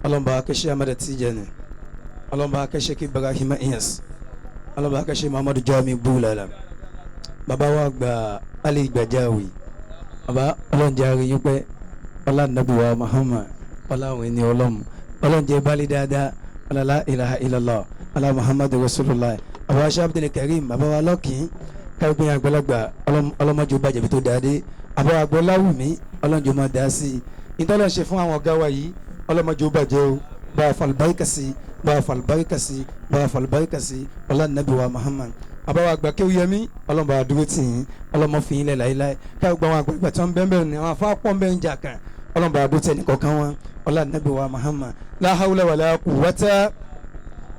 Ọlọ́mọba akẹ́ṣẹ́ Amada Tijani, ọlọ́mọba akẹ́ṣẹ́ kí Ibrahima Inyas, ọlọ́mọba akẹ́ṣẹ́ Muhammadu Jami Bulala, bàbá wa gba Ali Gbajawi, bàbá ọlọ́njẹ́ àríyìn pẹ́ ọlá nàbùwà Muhammad, ọláwọn ẹni ọlọ́mù, ọlọ́njẹ́ balẹ̀ dáadáa, ọlọ́lá ilaha illallah, ọlá Muhammadu rasulullah. Bàbá wa Abdul Karim, bàbá wa lọ́kìn kágbé àgbàlagbà, ọlọ́mọdé bàjẹ́ bí tó dáadé. Bàbá wa gbọ́láwùmí, ọlọ́njẹ́ máa dá sí i. Ìtọ́lọ́ ṣe fún àwọn ọ̀gá wa yìí, ọlọ́mọdé bàjẹ́ o. Bá a falùbáríkà sí, bá a falùbáríkà sí, bá a falùbáríkà sí, ọlá nàbí wa Muhammad. Bàbá wa àgbà Kéwúyẹmí, ọlọ́mọba àdúró tì yín, ọlọ́mọ fi yín lẹ̀ láéláé. Káwé àwọn àgbàlagbà tí wọ́n bẹ́ẹ̀ bẹ́ẹ̀ ni àwọn afá pọ̀ bẹ́ẹ̀ ń jà kan, ọlọ́mọba àdúró tì ẹnìkọ̀ọ̀kan wọn, ọlá nàbí wa Muhammad. La hawla wala quwwata.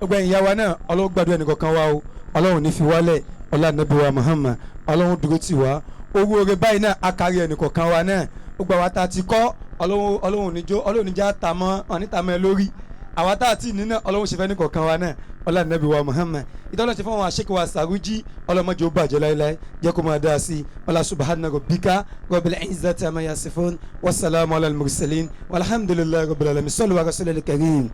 Ọgbẹ́ ìyá wa náà, Ọlọ́run gbàdúrà ẹnìkọ̀ọ̀kan wa o. Ọlọ́run ní fi wálẹ̀, ọlá nàbí wa Muhammad. Ọlọ́run dúró tì wá. Owó oore báyìí náà akari ẹnìkọ̀ọ̀kan wa náà. Gbogbo àwa tá a ti kọ́, Ọlọ́run níjó, Ọlọ́run níjà tàmọ́ ọ̀nítàmọ́ ẹ lórí. Àwa tá a ti ní náà, Ọlọ́run ṣe fẹ́ ní kọ̀ọ̀kan wa náà, ọlá nàbí wa Muhammad. Ìtọ́lọ́ ṣe fún àwọn àṣekè wa Sàrújí, ọlọ́mọdé ó bàjẹ́ láéláé, jẹ́ kó máa dáa sí i. Ọlá subhana rabbika rabbil izzati amma yasifun, wasalaamu ala al-mursalin, walhamdulillahi rabbil alamin. Sallu ala rasulil karim.